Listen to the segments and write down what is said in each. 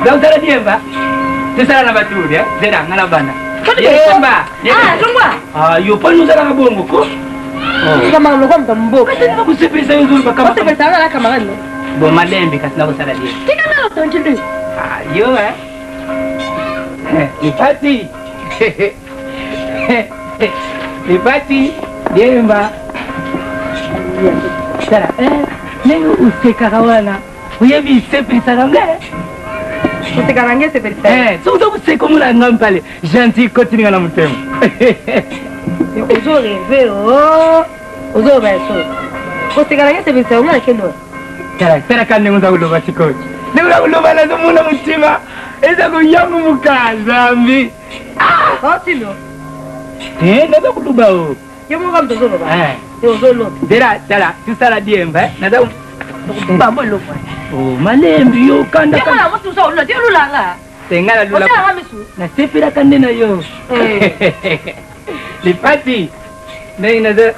Donc sala diemba. Tosala na bato eh? Zela nga na banda. Diemba. Ah, longwa. Ah, yo mpo ozalaka bongo ko. Kama lokwa moto mboka. Kasi nakosepelisa yo ozoloba kama. Osepelisa nga na camarade no. Bon malembe kasi nakosala bien. Tika nga tranquille. Ah, yo eh. Lipati. Lipati. Diemba. Tala, eh, ndenge osekaka wana oyebi esepelisaka nga osekaka nga esepelisaka eh, soki oza koseka omona nga mpale gentil kotininga na motema ozo reve o ozoloba ya solo koseka na nga esepelisaka nga nakende wa tala tala ka ndenge oza koloba sikoyo ndenge oza koloba nazomona motema eza koyangumuka zambi otilo eh, naza koloba o Yo moko moto ozoloba. Eh. Yo ozoloba. Zela tala tusala diemba eh. Naza bambo eloko. Oh malembi yo kanda. Yo mwana mwasi oza olula te olula nga. Te nga nalula. Otala nga misu. Nasepelaka nde na yo. Eh. Lipati. Ndenge naza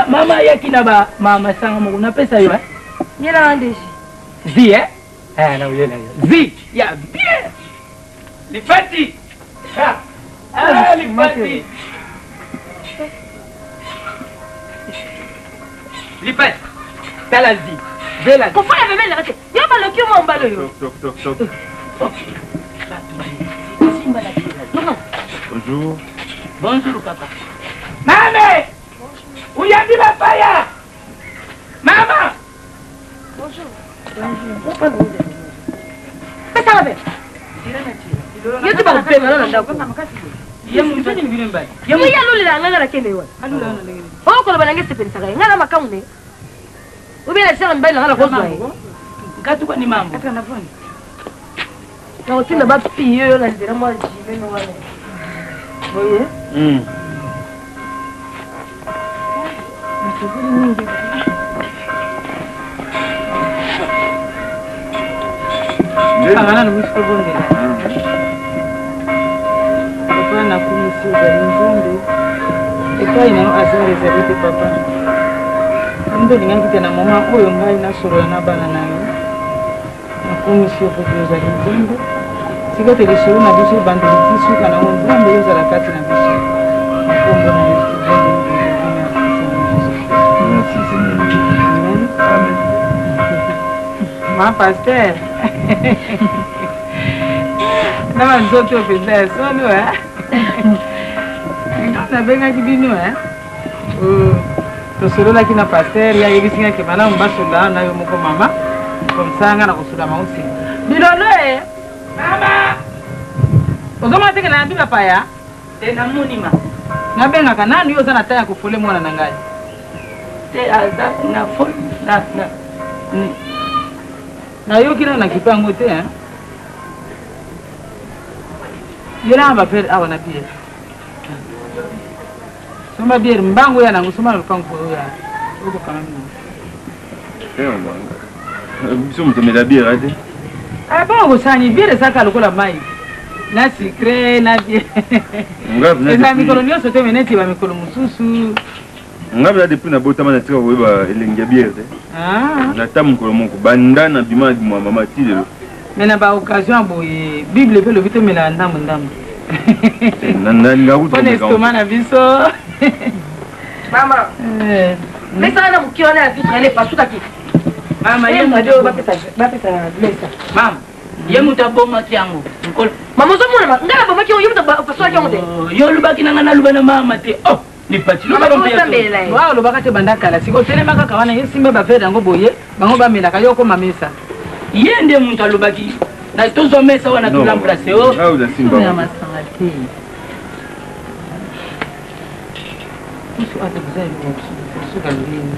mama ayaki na ba masanga moko napesa yo eh. Yela nga ndeji. Zi eh? Eh na oyela yo. Zi ya bien. Lipati. Ha. Ah, lipati. Lipati. Tala zi. Zela. Kofana bebe na te. Yo baloki yo mwa mbalo yo. Stop, stop, stop. Bonjour. Bonjour papa. Mame! Uyambi bapaya! Mama! Bonjour. Bonjour. Pesa la Yo te bakopema na ndako. Yo ye alolela nga nga nakende wana. Okoloba na nge esepelisaka ye nga na makambo ne. Obe na sala mibali na nga nakozwa ye. Katuka ni mambo. Nakotinda bapiye yo na nzela mwa jimeno wana. Boye? Kanga nanu miso tobondela. Papa nakumisi ozali Nzambe epai na yo hasard ezali te papa. Nde olingaki te na moma oyo ngai nasolola na bana na yo. Nakumisi yo mpo te ozali Nzambe. Tika ete lisolo na biso ebandeli ti suka na yango, Nzambe yo ozala kati na biso. Na nkombo na Yesu tobondeli mpe tolobi merci Seigneur Jesus Christ. Merci Seigneur Jesus. Amen. Amen. Ma pasteur. Na banzoto mpenza ya solo eh. Nabengaki bino eh. Euh, tosololaki na pasteur ye ayebisi nga ke malamu basolola na yo moko mama comme ça nga nakosolola bango nsima bilolo e mama ozomona teke nayambi bapaya te namoni ma nabengaka nanu yo oza na ta ya kofole mwana na ngai te aza na fo na na nayoki nano nakipe yango te yelanga bapere awa na biere Somba bière mbangu ya nango somba na lopango po ya okokanga mina. Biso moto mela bière te. Ah bon kosani bière ezaka lokola mai na sucre na bière. Eza mikolo nyonso te mais neti ba mikolo mosusu. Nga mpenza depuis nabotama natika koyeba elengi ya bière te. Ah. Na ta mokolo moko banda na bima na bima mama ti lelo. Mais na ba occasion ya boye bible mpe elobi tomelaka ndambo ndambo. Mpo na estomac na biso. Mama. Eh. Mesa wana moke wana ya vitre ele epasukaki. Mama ye moto bapesa mesa. Mama ye moto abomaki yango. Nkolo. Mama ozomona ngai nabomaki yango ye moto apasukaki yango te. Oh, yo olobaki na ngai naloba na mama te. Oh. Lipati lobaka mpe ya solo. Wa olobaka te banda kala sikoyo otelema kaka wana ye simba ba verre yango boye bango bamelaka yo okoma mesa. Ye nde moto alobaki na tozwa mesa wana tolambrase o. Ya masanga te.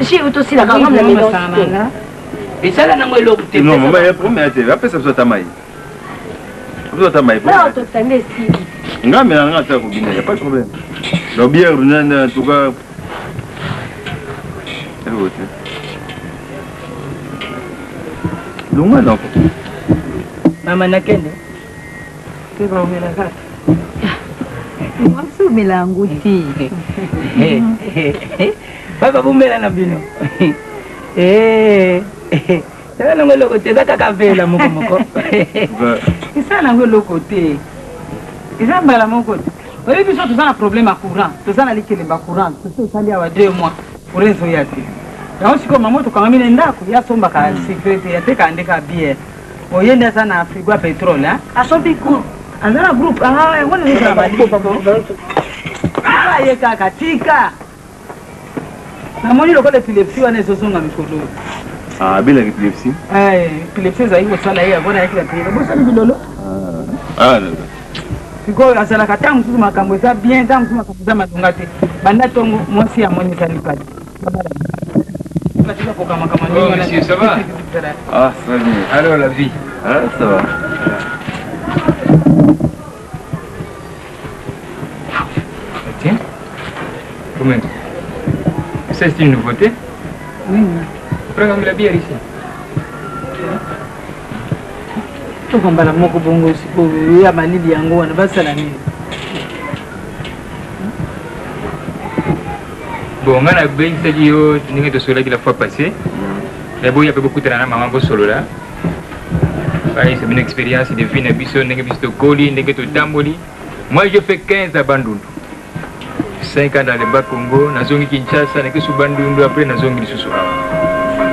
Si otosilaka nga masanga na nga. Esala nango eloko te. Non mama ya premier te apesa biso ata mai. Biso ata mai. Nga mela nga ata kobina ya pas de problème. La bière en tout cas. Eloko te. Longwa nako. Mama nakende. Te baomela kaka. Mwasi omela yango te. Papa bomela na bino. Eh. Eza nango eloko te, eza kaka vela moko moko. Eza nango eloko te. Eza mbala moko te. Oyebi biso toza na problème ya courant, toza na likelemba courant, tosi tosali awa deux mois, courant ezoya te. Yango sikoyo mama tokangami na ndako, ye asombaka sucre te, atekaka nde kaka bière. Oye nde aza na frigo ya petrole, hein? Asombi groupe. Aza na groupe, ah yango nde ezala malili. Tika ye kaka, tika. Namoni lokola epilepsie wana ezozonga mikolo oyo. Ah, abelaka epilepsie? Eh, epilepsie ezalaki kosala ye yango nayaki na priere. Bosali bilolo? Ah, sikoyo azalaka ntango mosusu makambo eza bien, ntango mosusu makambo eza malonga te. Banda ntongo mwasi ya moni eza lipati. Oh, monsieur, ça va? Ah, ça va bien. Alors, la vie? Ah, ça va. Tiens, comment? Ça, c'est une nouveauté? Oui. Prends comme la bière ici. Toka mbala moko bongo sikoyo ya malili yango wana basala nini? Bon, nga nabengisaki yo ndenge tosololaki la fois passée. Naboyi mpe bokutana na mama bosolola. Bayebisa bino expérience de vie na biso, ndenge biso tokoli, ndenge totamboli. Moi, je fais 15 à Bandundu. 5 ans dans le Bas-Congo, nazongi Kinshasa, nakesu Bandundu, après nazongi lisusu awa.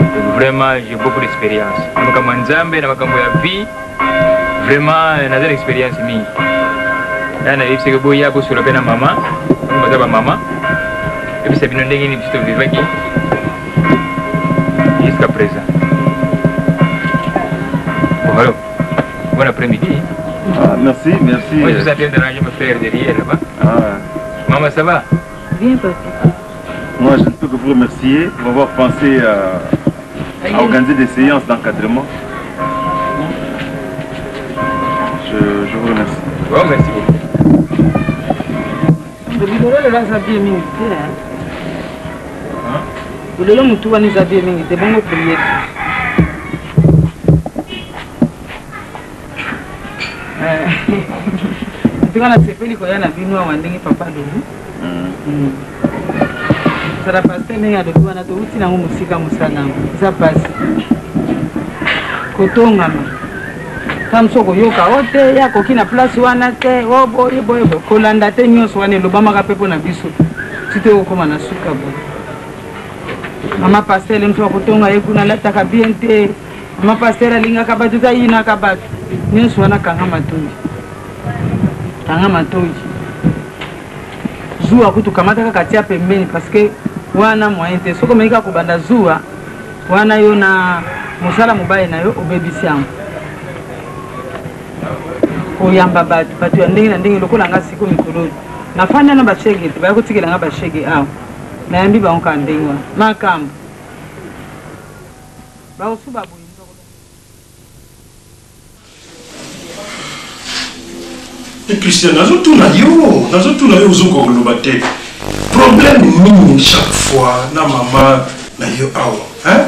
Donc vraiment, j'ai beaucoup d'expérience. Na makambo ya Nzambe, na makambo ya vie, vraiment naza na expérience mingi. Ya nayebisaki boya bosolola mpe na mama, bango baza ba mama. Yebisa bino ndenge nini biso tovivaki jusqu'à présent. Bon alors, bon après-midi. Ah, merci, merci. Moi, je suis en train d'arranger mes frères derrière là-bas. Ah. Maman, ça va? Bien, papa. Moi, je ne peux que vous remercier pour avoir pensé à organiser des séances d'encadrement. Je vous remercie. Bon, merci beaucoup. Bilolo lelo aza bien mingi te. Lelo motu wana eza bien mingi te, bongo prier. Ntinga nasepeli koya na bino awa ndenge papa alobi. Zala pasteur ndenge alobi wana touti nango mosika mosala yango eza pasi kotongama ta mosu okoyoka o te ye akoki na place wana te o boye boye boye kolanda te nyonso wana elobamaka mpe mpo na biso ti te okokoma na suka boye. Mama pasteur ye mosu akotonga ye kuna alataka bien te, mama pasteur alingaka bato te ayinaka bato nyonso wana. Kanga matoi, kanga matoi, zuwa kutu kamata kaka tia pembeni parce que wana moyen te. Soki omeki kaka kobanda zuwa wana, yo na mosala mobali na yo obebisi yango. Koyamba bato, bato ya ndenge na ndenge lokola nga siko mikolo oyo nafanda na bashege te, baya kotikela nga bashege awa, nayambi bango kaka ndenge wana. Makambo bakosuba boye. E Christian, nazotuna yo, nazotuna yo, ozokoka koloba te. Problème nini chaque fois na mama na yo awa, hein?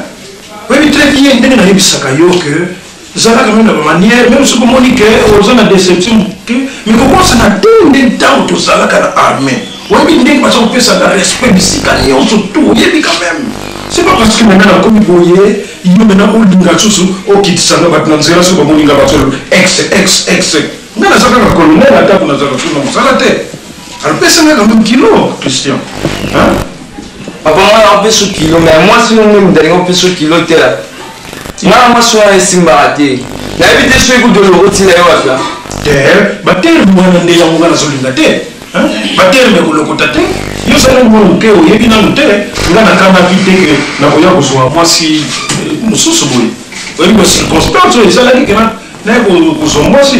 Oyebi très bien ndenge nayebisaka yo que zala quand même na bamanière, même soki omoni ke oza na déception moke, mais kokosana te. Nde ntango tozalaka na armée, oyebi ndenge baza kopesaka respect bisika nyonso tu, oyebi quand même. C'est pas parce que maintenant nakomi boye, yo maintenant olinga lisusu okitisanga bato na nzela. Soki bamoninga bato ex ex ex, nga naza kaka colonel, atako nazalaka so na mosala te. Alopesanga quand même kilo, Christian, hein? Papa, nga napesa kilo, mais mwasi nde moto alingi opesa kilo te. Nga na mwasi wana esimbaka te. Nayebi te soki kutu olokotila ye wapi. Te, baterme wana nde yango nga nazolinga te, baterme kolokota te. Yo ozali mwana moke, oyebi nanu te. Nga nakanaki te ke nakoya kozwa mwasi mosusu boye. Oyebi bacirconstance oyo ezalaki ke naye kozwa mwasi.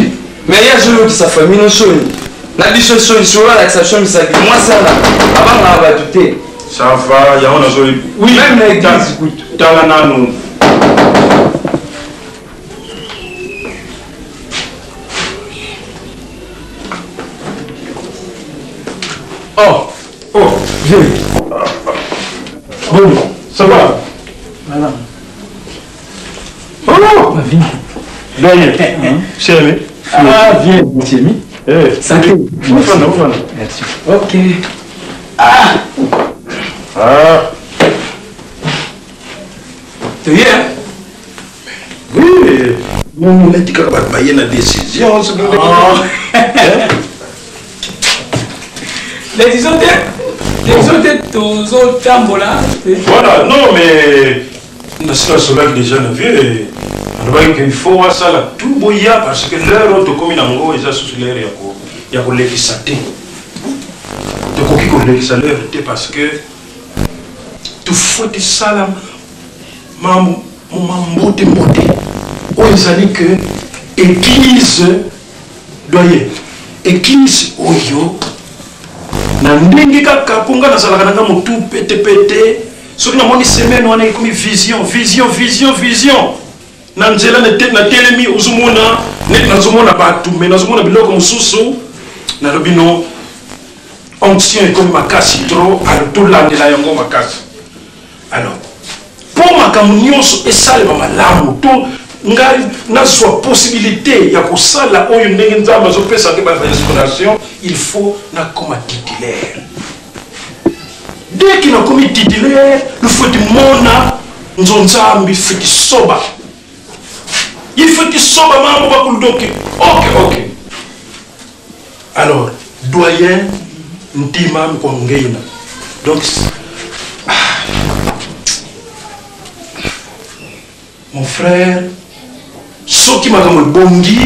Mais ye azoyokisa famille no soni, na biso soni. Solo alakisa biso misapi. Mwasi wana abangaka bato te. Ça va, yango nazoyebi. Oui, même na église kutu. Tala nanu. Oh, oh, viens. Bon, ça va? Voilà. Oh, ma vie. Doyen, cher ami. Ah, viens, monsieur ami. Eh, santé. Ofanda, ofanda. Merci. Ok. Ah. Ah. Toye. Moni neti kaka bato baye na décision. Décision te, décision te, tozotambola. Voilà, non mais nasi nasolaki déjà na vieux, alobaki ke il faut asala tout boya, parce que l'heure oyo tokomi nango eza susu l'heure ya kolekisa te. Tokoki kolekisa l'heure te, parce que tofo tesala mambote mbote oyo ezali ke église doyen, église oyo na ndenge kaka mpo nga nazalaka na nga motu petepete. Soki namoni semaine wana ekomi vision, vision, vision, vision na nzela, natelemi, ozomona neti nazomona bato, me nazomona biloko mosusu. Nalobi no, onction ekomi makasi trop, alors tolandela yango makasi. Alors mpo makambo nyonso esalema malamu, to ngai nazwa possibilité ya kosala oyo ndenge Nzambe azopesa nge bainspiration, il faut nakoma titulaire. Dès que nakomi titulaire, lufeti mona nzonzambi feti soba, il faut soba mambo bakuludoki. Ok, alors doyen Ntima Mkwangeina, donc ah, mon frère, soki makambo ebongi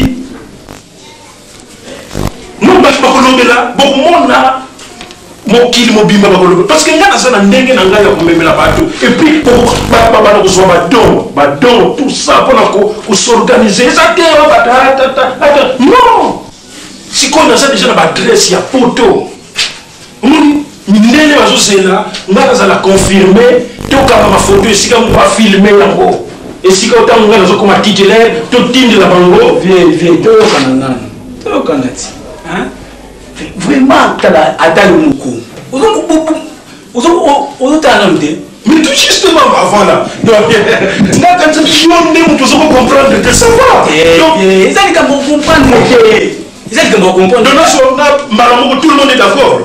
no, bato bakolobela, bokomona mokili mobimba bakolobela, parce que ngai naza na ndenge na ngai ya komemela bato. Et puis babana kozwa badon, badon, tout ça mpona kos'organiser eza te. Bato non, sikoyo naza déjà na baadresse ya poto. Omoni mindele bazozela ngai nazala confirmé, tokanga mafoto esika moko, bafilme yango esika otango ngai nazokoma titulaire, totindela bango. Vie, toyokana nani, toyokana ti vraiment. Tala, ata yo moko ozotala nanu te. Mais tout justement avant là, donc nakanisa yo nde moto ozo comprendre te, ça va. Donc eza likambo comprendre te, eza likambo comprendre. Donc nasonga mbala moko, tout le monde est d'accord.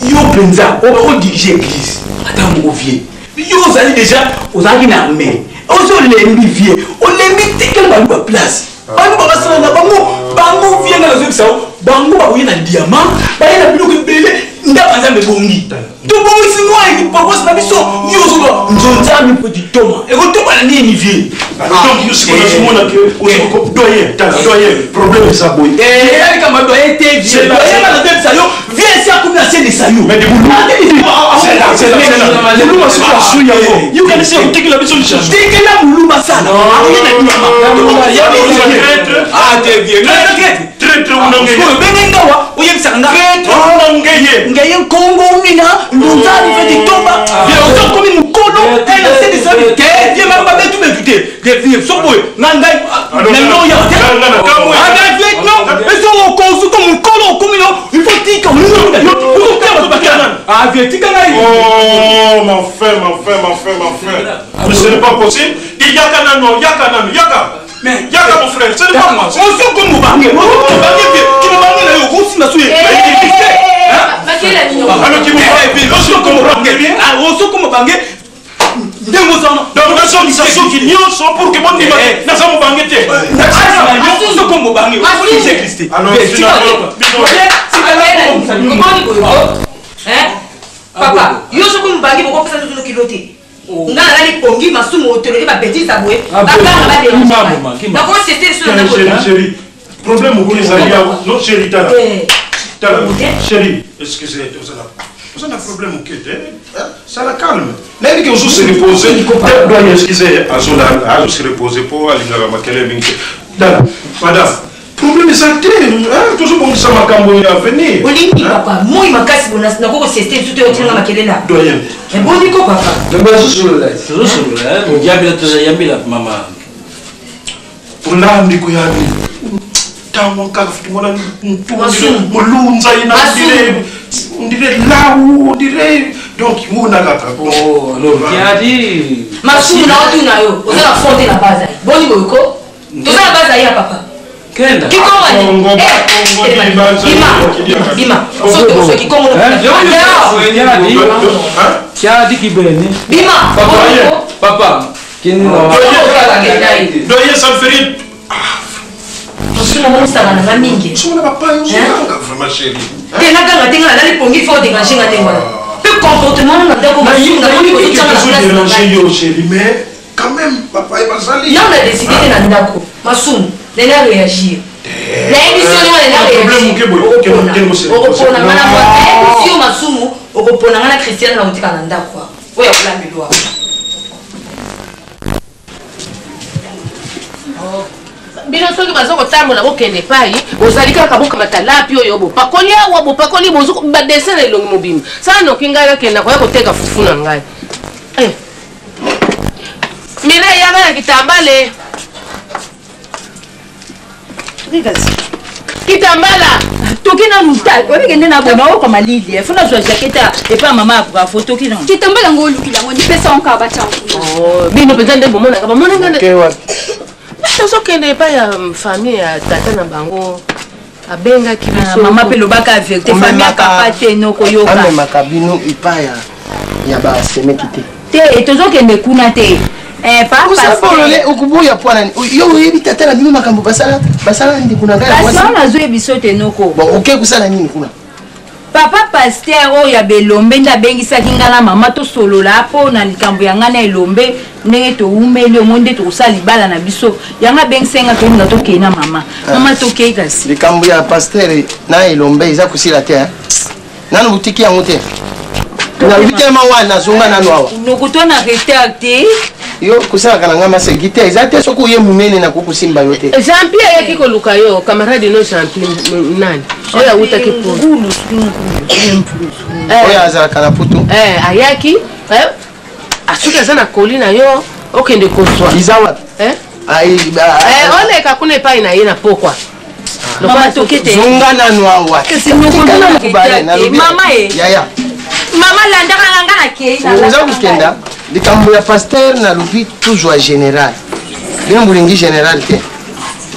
Yo mpenza odirige église, ata moko vie, yo ozali déjà, ozalaki na armée, ozo olembi vie, olembi, tikela bango baplace, bango basala na bango. Bango vie, nga nazoyebisa yo, bango bakoye na diamant, baye na biloko ebele. Ndako ya Nzambe ebongi, tobongisi mwa paroisse na biso. Yo ozoloba nzonzambi mpo ditoma ekotoma na nini, vie? Donc yo sikoyo nazomona ke doyen, tala doyen, problème eza boye. Eza likambo ya doyen te, vie. Doyen, nga nazoyebisa yo, vie esi akomi na selisa yo. Muluma soki asui yango, yokanisi ya kotekela biso lisusu. Tekela Muluma, sala akoye na diama. Traître unangeye. Obenge ngawa, oyebisaka nga. Traître unangeye. Ngaye nkongo mina nzali fe ditomba vie, ozokomi mokolo ena selisa te, vie. Mabetu betu te te, vie. So boye nga ngai na ya te vie, non. Eso okosuko mokolo okomi no, il faut tika ah vie, tika ngai. Oh mon frère, mon frère, mon frère, mon frère, mais ce n'est pas possible. Yaka nano, yaka nano, yaka. Mais yaka mon frère, ce n'est pas moi. Osoko mobange, mobange vie, kimobange na yo okosimba so ye. Alors osoko mobange ndenge ozana. Donc nazongisa soki nyonso pour que bondima naza mobange te. Osoko mobange. Alors Papa, yo soki mobange, bokopesa nzoto kilo te. Nga nalali pongi, masumu otoloki babetise boye, baganga badérange, nakoseste liso na. Chéri, problème moko ezali awa. Non chéri, tala, tala chéri, excusez, tozala, oza na problème oke te, sala calme. Nayebi ke ozo se reposer doyen, excusez, azo se reposer mpo alingaka makele mingi te. Tala madame, problème eza te, tozobongisa makambo ya avenir. Olingi papa moi makasi bona nakokoseste lisusu te, otinanga makelela. Doyen. Eboni ko papa. Tozosolola, yambela, yambela mama. Olandi koyani ntango kaka futi mona molunza ye na ondire lau, ondire donc mona kaka. Kiadi. Masumu na otuna yo, oza na fond te na base ayi boni boye ko toza na base ayi ya papa. Kenda. Kikongo bima, bima soki kikongo. Kiadi kibene. Bima. Papa. Doyen, ça me ferait. Masumu mosaka na nga mingi. Sona bapaya ozokanga vraiment chéri. Te naganga te, nga nalali pongi, faut déranger nga ndenge wana. Mpe comportement na ndako, masumu namoni kozotyanga na place na ngai. Yo chéri, mais quand même bapaya bazali. Nano na décide te na ndako, masumu nena réagir. Nayebi si oninga nena réagir, okopona nga na mwa. Nayebisi yo masumu, okopona nga na Christiane na kotika na ndako oyo akolambelo awa. Bino soki baza kotambola, bokende epai bozali kaka, bokamata lapi oyo bopakoli awa, bopakoli badessin na elongi mobimba. Sala noki, ngai nakenda koya koteka fufu na ngai. Eh. Mira, eyaka na kitambale, kitambala. Toki nanu ta oyebike nde nabona oyoka malili, fo nazwa jaquette epa mama ya bravo. Toki nanu. Kitambala yango olukila yango, nipesa yango kaka batya. Oh, bino mpenza nde bomonaka, bamonanga tozokende epai ya famille ya tata na bango, abengaki biso. Mama mpe lobaka vérité, famille ya papa te, nokoyoka. Amemaka bino epai ya basemeki te? Te, tozokende kuna te. Bolole, okoboya pwana yo oyebi tata na bino, makambo basala basala ndeko na ngai. Kasi wana nazoyebi so te, noko. Bon, oke kosala nini kuna? Papa pasteur oyo ya Belombe nde abengisaki ngai na mama tosolola mpo na likambo ya ngai na Elombe, ndenge towumeli omoi nde tokosala libala na biso. Yango abengisaki ngai, tolinga tokei na mama. Mama, tokei kasi. Likambo ya pasteur na Elombe eza kosila te, nanu butiki yango te. Nalobi telema wana, zonga nanu awa. Noko, to na retard te. Yo kosalaka na ngai maseki te, eza te. Soki oye monene, nakoki kosimba yo te. Jean Pierre ayaki koluka yo, camarade no Jean Pierre nani oyo awutaki po Oyo azalaka na Poto? Ayaki, soki aza na koli na yo, okende kozwa. Iza wapi? Oleka kuna epai na ye na pokwa. Mama, toke te. Zonga nanu awa. Mama e. Yaya. Mama, landaka nga, nga nakei. Oza kokenda likambo ya pasteur, nalobi tozwa général. Bino bolingi général te,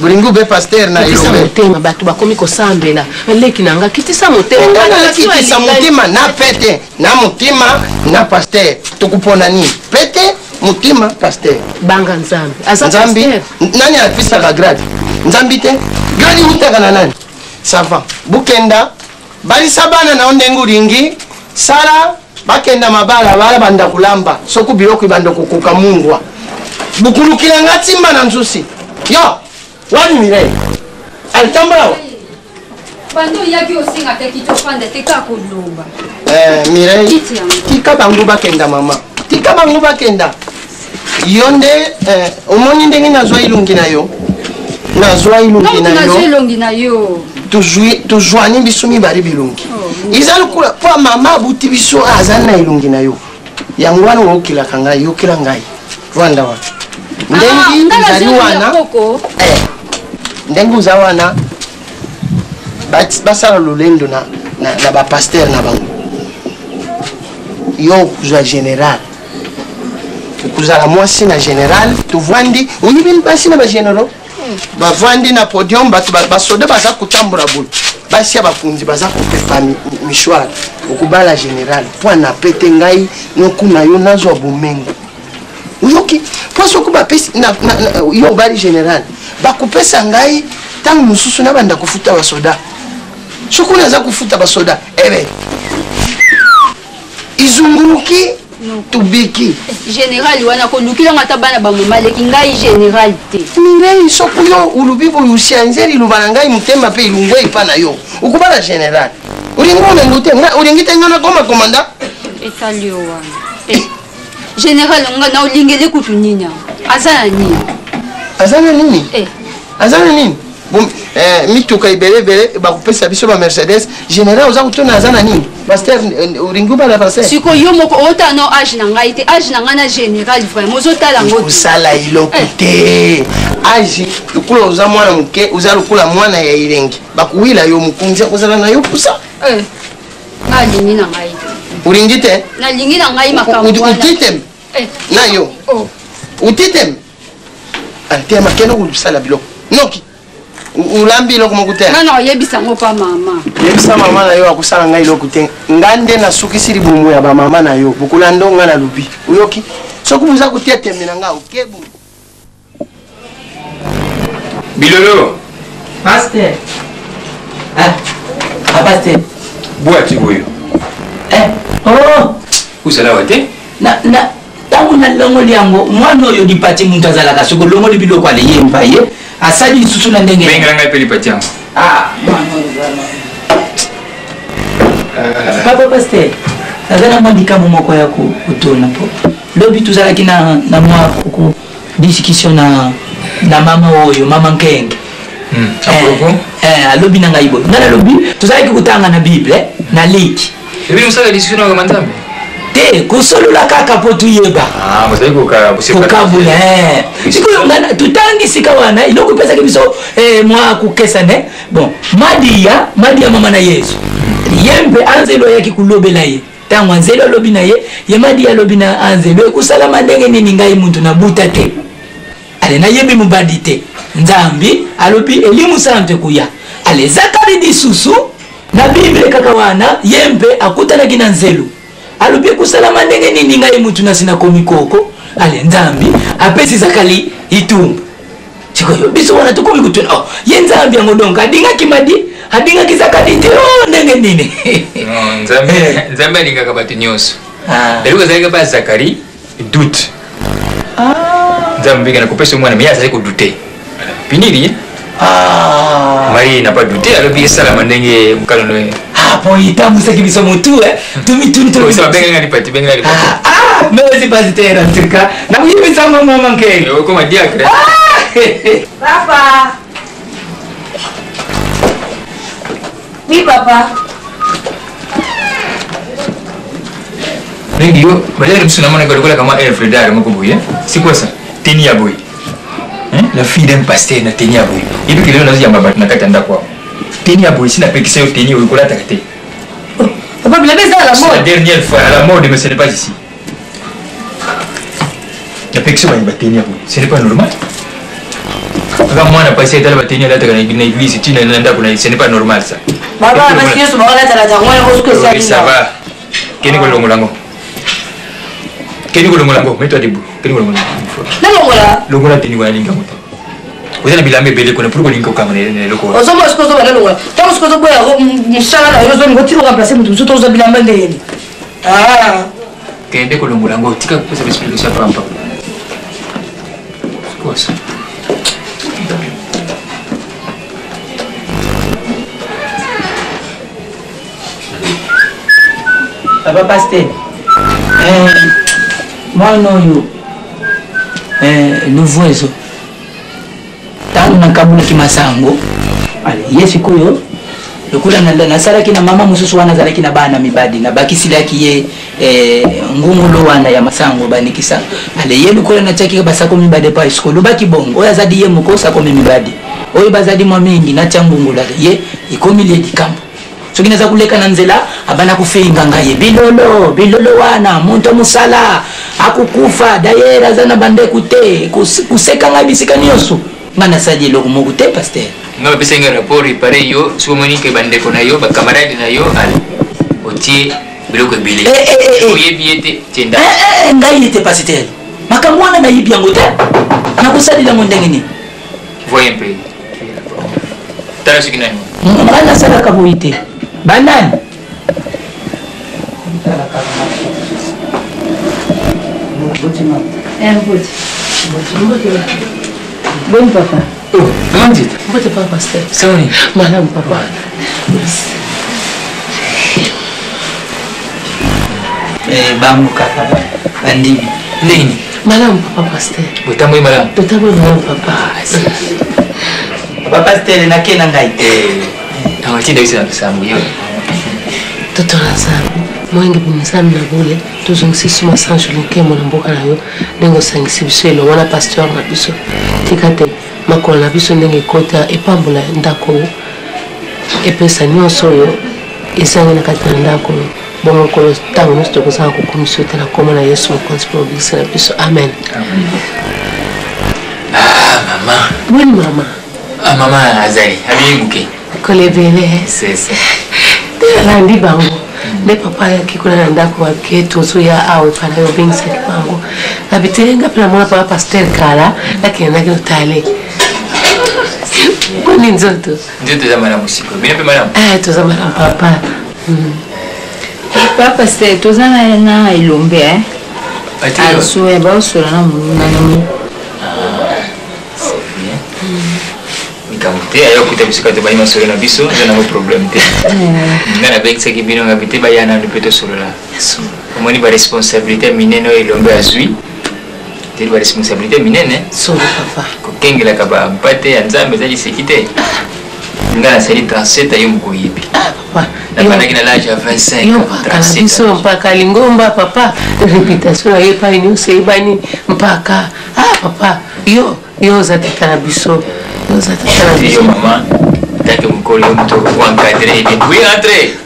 bolingi ube pasteur na Elombe. Motema, bato bakomi kosambela. Leki na nga, kitisa motema. Nga nakitisa motema na pete na motema na pasteur, tokopona nini? Pete, motema, pasteur. Banga Nzambe. Aza Nzambi nani apisaka grade? Nzambi te. Grade utaka na nani? Ça va, bukenda balisa bana na yo ndenge olingi. Sala bakenda mabala, bala banda kulamba. Soki biloko ebanda kokoka mungwa, bukulukila nga ntimba na nzusi yo wani. Mireille, alitambala awa. Bando oyaki osenga te kiti, ofanda te, kaka koloba. Eh, Mireille, tika bango bakenda. Mama, tika bango bakenda. Yo nde eh, omoni ndenge nazwa elongi na yo, nazwa elongi na yo. Elongi na yo. Tozwani biso mibale bilongi eza lokola mpo mama abuti biso, aza na elongi na yo. Yango wana oyokelaka ngai, yokela ngai. Vanda wana ndenge ezali wana, ndenge oza wana. Basala lolendo na bapasteur na bango. Yo okozwa général, okozala mwasi na général. Tovandi, oyebi basi na bagénéraux bavandi na podium, bato basoda baza kotambola boye, basi ya bakonzi baza kopepa mouchoir. Okobala général mpo na pete ngai nokuna yo nazwa bomengo. Oyoki? Mpo soki bapesi yo obali général, bakopesa ngai ntango mosusu nabanda kofuta basoda. Soki naza kofuta basoda, ebe izunguluki tubiki. Général wana kolukilanga ata bana bamama leki ngai, général te. Mireille, soki yo olobi boye, osianze liloba na ngai, motema mpe elungwa epa na yo. Okobala général, olingi olengo te, olingi te ngai nakoma komanda. Etali yo wana. Général nga na olingeli kutu nini? Aza na nini? Aza na nini? Aza na nini? Bon, mituka ebele ebele bakopesa biso, ba Mercedes. Général oza kotuna aza na nini? Pasteur, olingi obala pasteur? Sikoyo yo moko otala no age na ngai te, age na ngai na général, vraiment ozotala yango te. Kosala eloko te. Age lokola oza mwana moke, oza lokola mwana ya elengi, bakowila yo mokonzi, akozala na yo pusa. Eh, ngai alingi na ngai te. Olingi te? Nalingi na ngai makambo wana. Utitem na yo. Oh. Utitem antema, kende kosala biloko noki. Olambi eloko moko te. Nga na oyebisa yango pa mama. Yebisa mama na yo akosala ngai eloko te. Nga nde nasukisi libumu ya bamama na yo. Bokolanda nga na lobi, oyoki? Soki boza kotia tembe na nga, okebu. Bilolo. Pasteur. Ah, ah pasteur. Bwati oyo. Eh, oh. Ozala wa te? Na na ntango nalongoli yango mwana oyo lipati moto azalaka soki olongoli biloko aleye mpa ye asali lisusu na ndenge bengela ngai mpe lipati yango ah, mwana oyo vraiment papa pasteur naza na mwa likambo moko ya kotuna mpo lobi tozalaki na, na mwa discussion na, na mama oyo mama nkenge hmm. eh, eh, alobi na ngai boye ngai nalobi tozalaki kotanga na bible eh, na liki te kosolola kaka mpo toyeba ah, kokabula eh. sikoyo ngai totangi sika wana eloko epesaki biso eh, mwa kokesane bon madiya madiya mama na yesu ye mpe anzelu ayaki kolobela ye ntango anzelu alobi na ye ye madiya alobi na anzelu ekosalama ndenge nini ngai mutu nabuta te ale nayebi mobali te nzambi alobi elimu santu ekoya ale zakari lisusu na bible kaka wana ye mpe akutanaki na nzelu alobi ekosalama ndenge nini ngai mutu nasi nakomi koko ale nzambi apesi zakali itumbu sikoyo biso wana tokomi kotuna oh, ye nzambe yango donk adingaki madi adingaki zakali te o oh, ndenge nini nzambe alingaka bato nyonso ah. eloko ezalaki ba zakari doute ah. nzambe mbika nakopesa mwana me ye azali kodute piniri ah. marie n'a pas douté alobi esalama ndenge mokano no ah bon etambwisaki biso motu eh. tomituni bengenga lipati bengenga lipati ah, ah merci pasteur en tout cas nakoyebisa ngo mama nkenge okoma diacre papa oui papa mingi yo balere biso namonaka lokola kama œuvre d'art moko boye c'est quoi ça teni ya boye la fille d'un pasteur na teni ya boye yebi ke lelo nazoyamba bato na kati ya ndako awa teni ya boye si napekisa yo teni oyo kolataka te papa bilamba eza à la mode la dernière fois à la mode mais ce n'est pas ici napekisa baye bateni ya boye ce n'est pas normal kaka mwana pasi etala bateni alataka na église tina na ndako na ye ce n'est pas normal ça baba basi nyonso baolatalata yango wana osuka esali ça va kende kolongola yango kende kolongola yango mets-toi debout kende kolongola nalongola longola teni wana alingi yango te oza na bilamba ebele kuna pour kolingi kokanga na eloko wana ozomona sikoyo ozoba nalongola ntango sikoyo ozoboya mosala na yo ozolinga otika oremplace moto mosusu toza bilamba ndenge ah. Kende kolongola yango, tika kopesa explication ya pamba. Quoi ça? Papa pasteur, eh, mwana oyo eh, luvuezo ntango nakabulaki masango ale ye sikoyo lokola nasalaki na mama mosusu wana azalaki na bana mibali nabakisilaki ye eh, ngungulu wana ya masango banikisa ale ye lokola natiaki basako mibale pa esiko olobaki bongo oyo azali ye moko sakomi mibali oyo bazali mwa mingi natya ngungulu ale ye ekomi lie likambo soki naza koleka na nzela abanda kofinga ngai bilolo bilolo wana moto mosala akokufa dayere aza na bandeko te koseka ngai bisika nyonso ngai nasali eloko moko te paster ngai bapesaki ngai rapport epare yo soki omoni ke bandeko na yo bacamarade na yo ale otie biloko ebele eh, eh, eh, oyebi ye te tienda ngai ye te pasteur makambo wana nayebi yango te nakosalela yango ndenge nini voye mpe tala soki nani ngai nasalaka boye te banani Boni papa. Oh, maman Dita. Mbote papa pasteur. Soni. Malamu papa. Eh, bango kaka bandimi ndenge nini malamu papa pasteur botamboli malamu totamboli malamu papa papa pasteur nake na ngai atinda biso na losambo yo totola nzambe moyenge nzambe na bule tozongisi suma sange lokemo na mboka na yo ndenge osangisi biso elongo na pasteur na biso tika te makolo na biso ndenge ekota epambola ndako epesa nyonso oyo ezangi na kati na ndako oyo bongo nkolo ntango nyonso tokozanga kokumisa yo te na nkombo na yesu mokonzi mpe mobikisi na biso amen ah, mama boni mama ah, mama azali abimi moke kolebele te alandi bango nde papa ayaki kuna na ndako ake tozoya awa epa na yo obengisaki bango na bitele nga mpe namona papa paster kala nakendaki otale Boni nzoto? Nzoto eza malamu sikoyo. Bino mpe malamu? Eh, toza malamu papa. Papa pasteur, toza na na elombe eh. Azoya baosola na moninga nini. Likambo te, ayo kuta biso kaka tobayi masolo na biso, eza nango problème te. Nga nabengisaki bino ngabi te baya nanu mpe tosolola. Omoni ba responsabilité minene oyo elombe azwi. Teli ba responsabilité minene. Solo papa. Kokengelaka ba mpate ya Nzambe eza liseki te. Nga nasali 37 yo moko oyebi. Ah papa. Nabandaki na l'âge ya 25. Yo mpaka na biso mpaka lingomba papa réputation na yo epai nyonso eyebani mpaka. Ah papa yo yo oza tata na biso. Yo oza tata na biso. Yo mama tant que mokolo yo moto oencadre ye bien. Oui, entrez.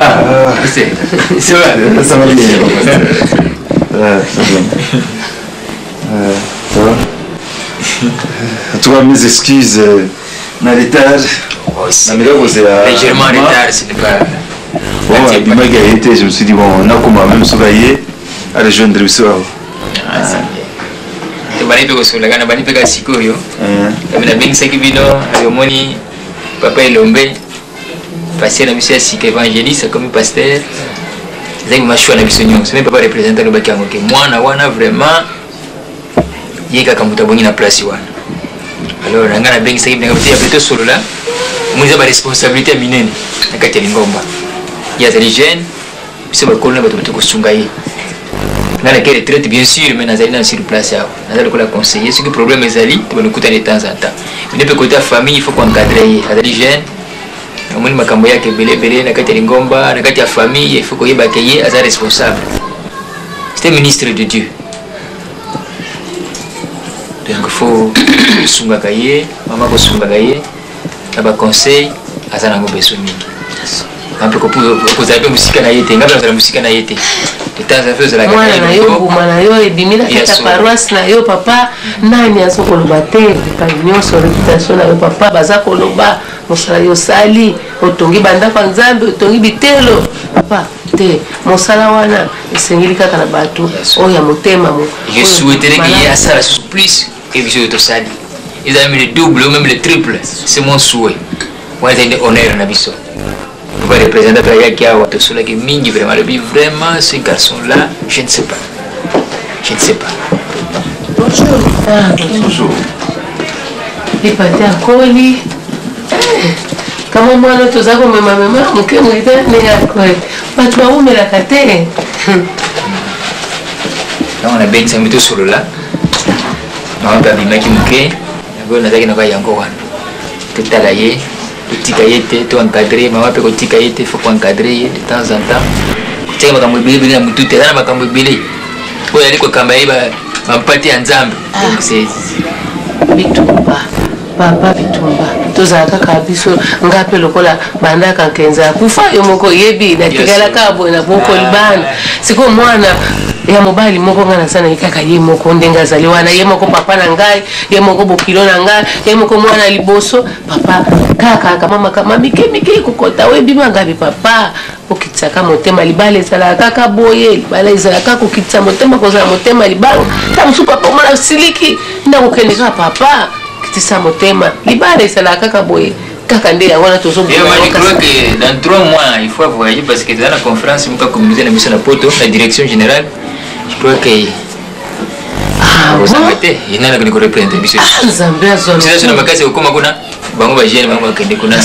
Ah, c'est ça va. Ça va bien. Ouais, ça va. Ça va. En tout cas, mes excuses. Euh, na retard. Oh, na meka kozela. Légèrement en retard, ce n'est pas. Bon, abimaki aye te, je me suis dit bon, nakoma même soki aye, a rejoindre biso awa. Ah, c'est bien. tobandi mpe kosololaka na bandi mpe kaka sikoyo kabi nabengisaki bino omoni papa elombe pasteur na biso ya sika évangéliste akomi pasteur ezaki mashua na biso nyonso me papa représente alobaki yango ke mwana wana vraiment ye kaka moto abongi na place wana alors na ngai nabengisaki bino te ya tosolola omoni eza baresponsabilité ya minene na kati ya lingomba ye azali jeune biso bakolo na bato bato kosunga ye ngai nake retraite bien sûr mais nazali na sur place awa naza lokola conseiller soki problème ezali tobanda kokutana de temps en temps mine mpe kota famille il faut koencadre ye azali jeune omoni makambo yake ebele ebele na kati ya lingomba na kati ya famille il faut koyeba ke ye aza responsable c'est un ministre de dieu donc faut kosungaka ye mama kosungaka ye na baconseil aza nango besoin mingi mpe kozala mpe mosika na ye te ngai mpe nazala mosika na ye te mwana na yo mbuma na yo ebimi na kati ya paroisse na yo papa nani aza koloba te epai nyonso reputation na yo papa baza koloba mosala yo osali otongi bandako ya nzambe otongi bitelo papa te mosala wana esengeli kaka na bato oyo ya motema mo je souhaiterais que ye asala susu plus que biso oyo tosali ezala même le double ou même le triple c'est mon souhait wana ezali nde honneur na biso papa représentant mpe ayaki awa tosolaki mingi vraiment alobi vraiment ce garçon là je ne sais pas je ne sais pas bonjour ah, bonjour lipate akoli eh, kama mwana toza komemamema moke moke te ndenge akoli bato bawumelaka te ntango nabengisami tosolola mama mpe abimaki moke yango nazalaki na yango wana totala ye totika ye te to encadre mama mpe kotika ye te faut koencadre ye de temps en temps kotiaka makambo ebele ebele na motu te aza na makambo ebele oyo azali kokamba ye bampate ya nzambe ah. donc c'est bitumba papa bitumba tozala kaka biso nga mpe lokola bandaka nkenza akufa yo moko oyebi natikala kaka boye na bokoli ah. bana sikoyo mwana ya mobali moko ngai naza na ye kaka ye moko ndenge azali wana ye moko papa na ngai ye moko bokilo na ngai ye moko mwana liboso papa kaka kama makama mike mike kokota oyebi mangabi papa okitisaka motema libala ezalaka kaka boye libala ezalaka kokitisa motema kozala motema libala ta mosusu papa omona siliki ndakokende kaka papa kitisa motema libala ezalaka kaka boye kaka nde yango wana tozobona que dans 3 mois il faut voyager parce que toza na conférence moko ya communauté na biso na poto na direction générale je crois que ah, kozanga te ye nani akende korepresente biso ah, nzambe azwa na makasi kokoma kuna bango bajeune bango bakende kuna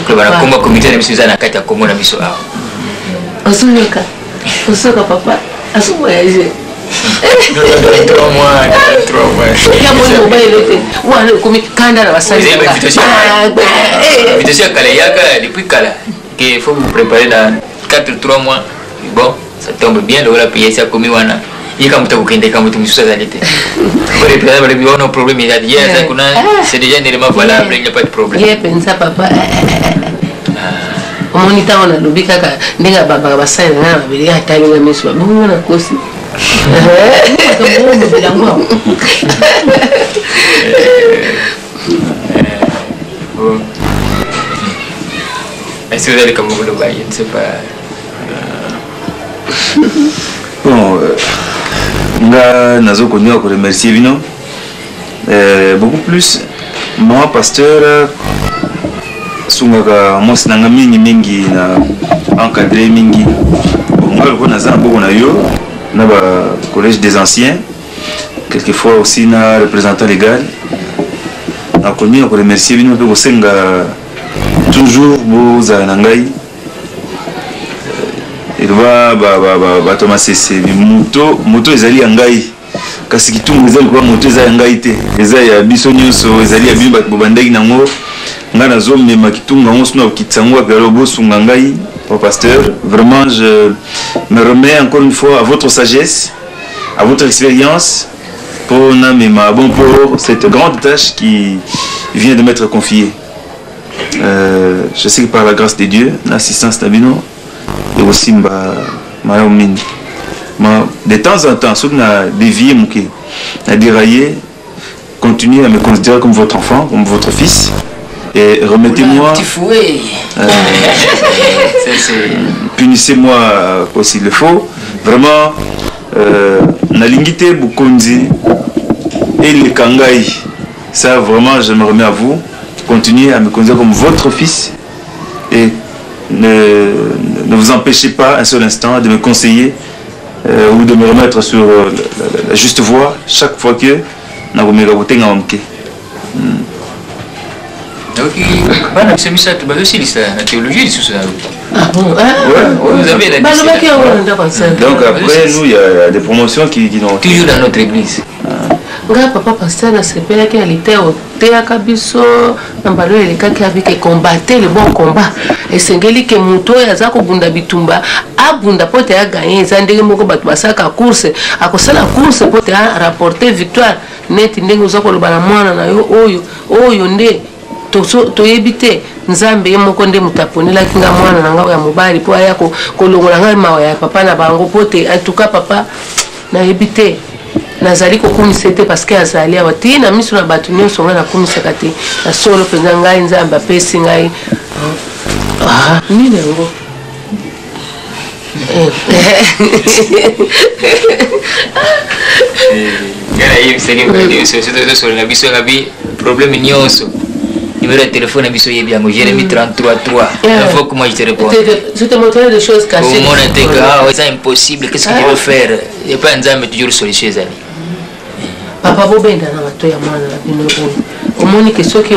koloba na kombo ya communauté na biso eza na kati ya kombo na biso awa ozoyoka ozoyoka papa azovoyage ya moni mobali ete wana ekomi kanda na basali invitation ya kala eyaka depuis kala ke faut vous préparer dans 4 3 mois bon ça tombe bien lokola mpe yesi akomi wana ye ka moto akokende ka moto mosusu azali te représente balobi wana problème ezali ye aza kuna c'est déjà un élément valable il n'y a pas de problème ye mpenza papa omoni ntango nalobi kaka ndenge abambaka basali na ngai na mabele atali nga miso babongo nakosi Est-ce que vous avez comme koloba je ne sais pas bon euh, nga nazokoninga koremercier bino Beaucoup plus maman pasteur asungaka mwasi na nga mingi mingi na encadre mingi. Bon, nga lokola naza na boko na yo na ba collège des anciens, quelquefois aussi na représentant légal, nakomi na koremercier bino mpe kosenga toujours bozala na ngai. Eloba bato ya masese, moto moto ezali ya ngai, kasi kitungu eza lokola moto eza ya ngai te, eza ya biso nyonso, ezali ya bino bato bobandaki nango. Ngai nazomema kitungu yango sino nakokitisa yango wapi? Alo bosunga ngai, papa pasteur. Vraiment, je me remets encore une fois à votre sagesse, à votre expérience pour namema bon pour cette grande tâche qui vient de m'être confiée. Je sais que par la grâce de Dieu, l'assistance na bino ekosimba malamu mingi. Ma, de temps en temps, soki na dévier moke, na dérailler, continuez à me considérer comme votre enfant, comme votre fils, et remettez-moi, Petit fouet. Punissez-moi s'il le faut. Vraiment, nalingi te bokonzi eleka ngai. Ça, vraiment, je me remets à vous. Continuez à me considérer comme votre fils et ne vous empêchez pas un seul instant de me conseiller ou de me remettre sur la juste voie chaque fois que nakomeka kotenga moke. Donc, bana biso misato bazosilisa na théologie lisusu na Ah bon, ah. Ouais, vous avez la Balobaki yango na ndako ya Nzambe. Donc après nous, il y a des promotions qui n'ont toujours dans notre église. Ngai papa pasteur nasepelaki na liteya oteyaka biso na mbala oyo elekaki, abike combattre le bon combat. Esengeli ke moto oyo aza kobunda bitumba abunda mpo te aganye. Eza ndenge moko bato basalaka course, akosala course mpo te arapporte victoire. Neti ndenge oza koloba na mwana na yo oyo, oyo nde toyebi te. Nzambe ye moko nde moto aponelaki nga mwana na ngai ya mobali mpo aya kolongola ngai mawa ya papa na bango, mpo te en tout cas papa nayebi te, nazali kokumisa te parce que azali awa ti na miso na bato nyonso. Ngai nakumisaka te na solo mpenza, ngai Nzambe apesi ngai. Ah, nini yango? Ngai nayebisaki nyonso, tozosolola biso ngabi problème nyonso, numéro ya telefone na biso oyebi yango, Jérémie 33 3. Il faut que moi je te réponde. Je te montrerai des choses cachées. Omona te que ah, eza impossible, qu'est-ce que tu veux faire? Epai ya Nzambe toujours solution ezali. Papa, bobenda na bato ya mwana na bino oyo. Omoni ke soki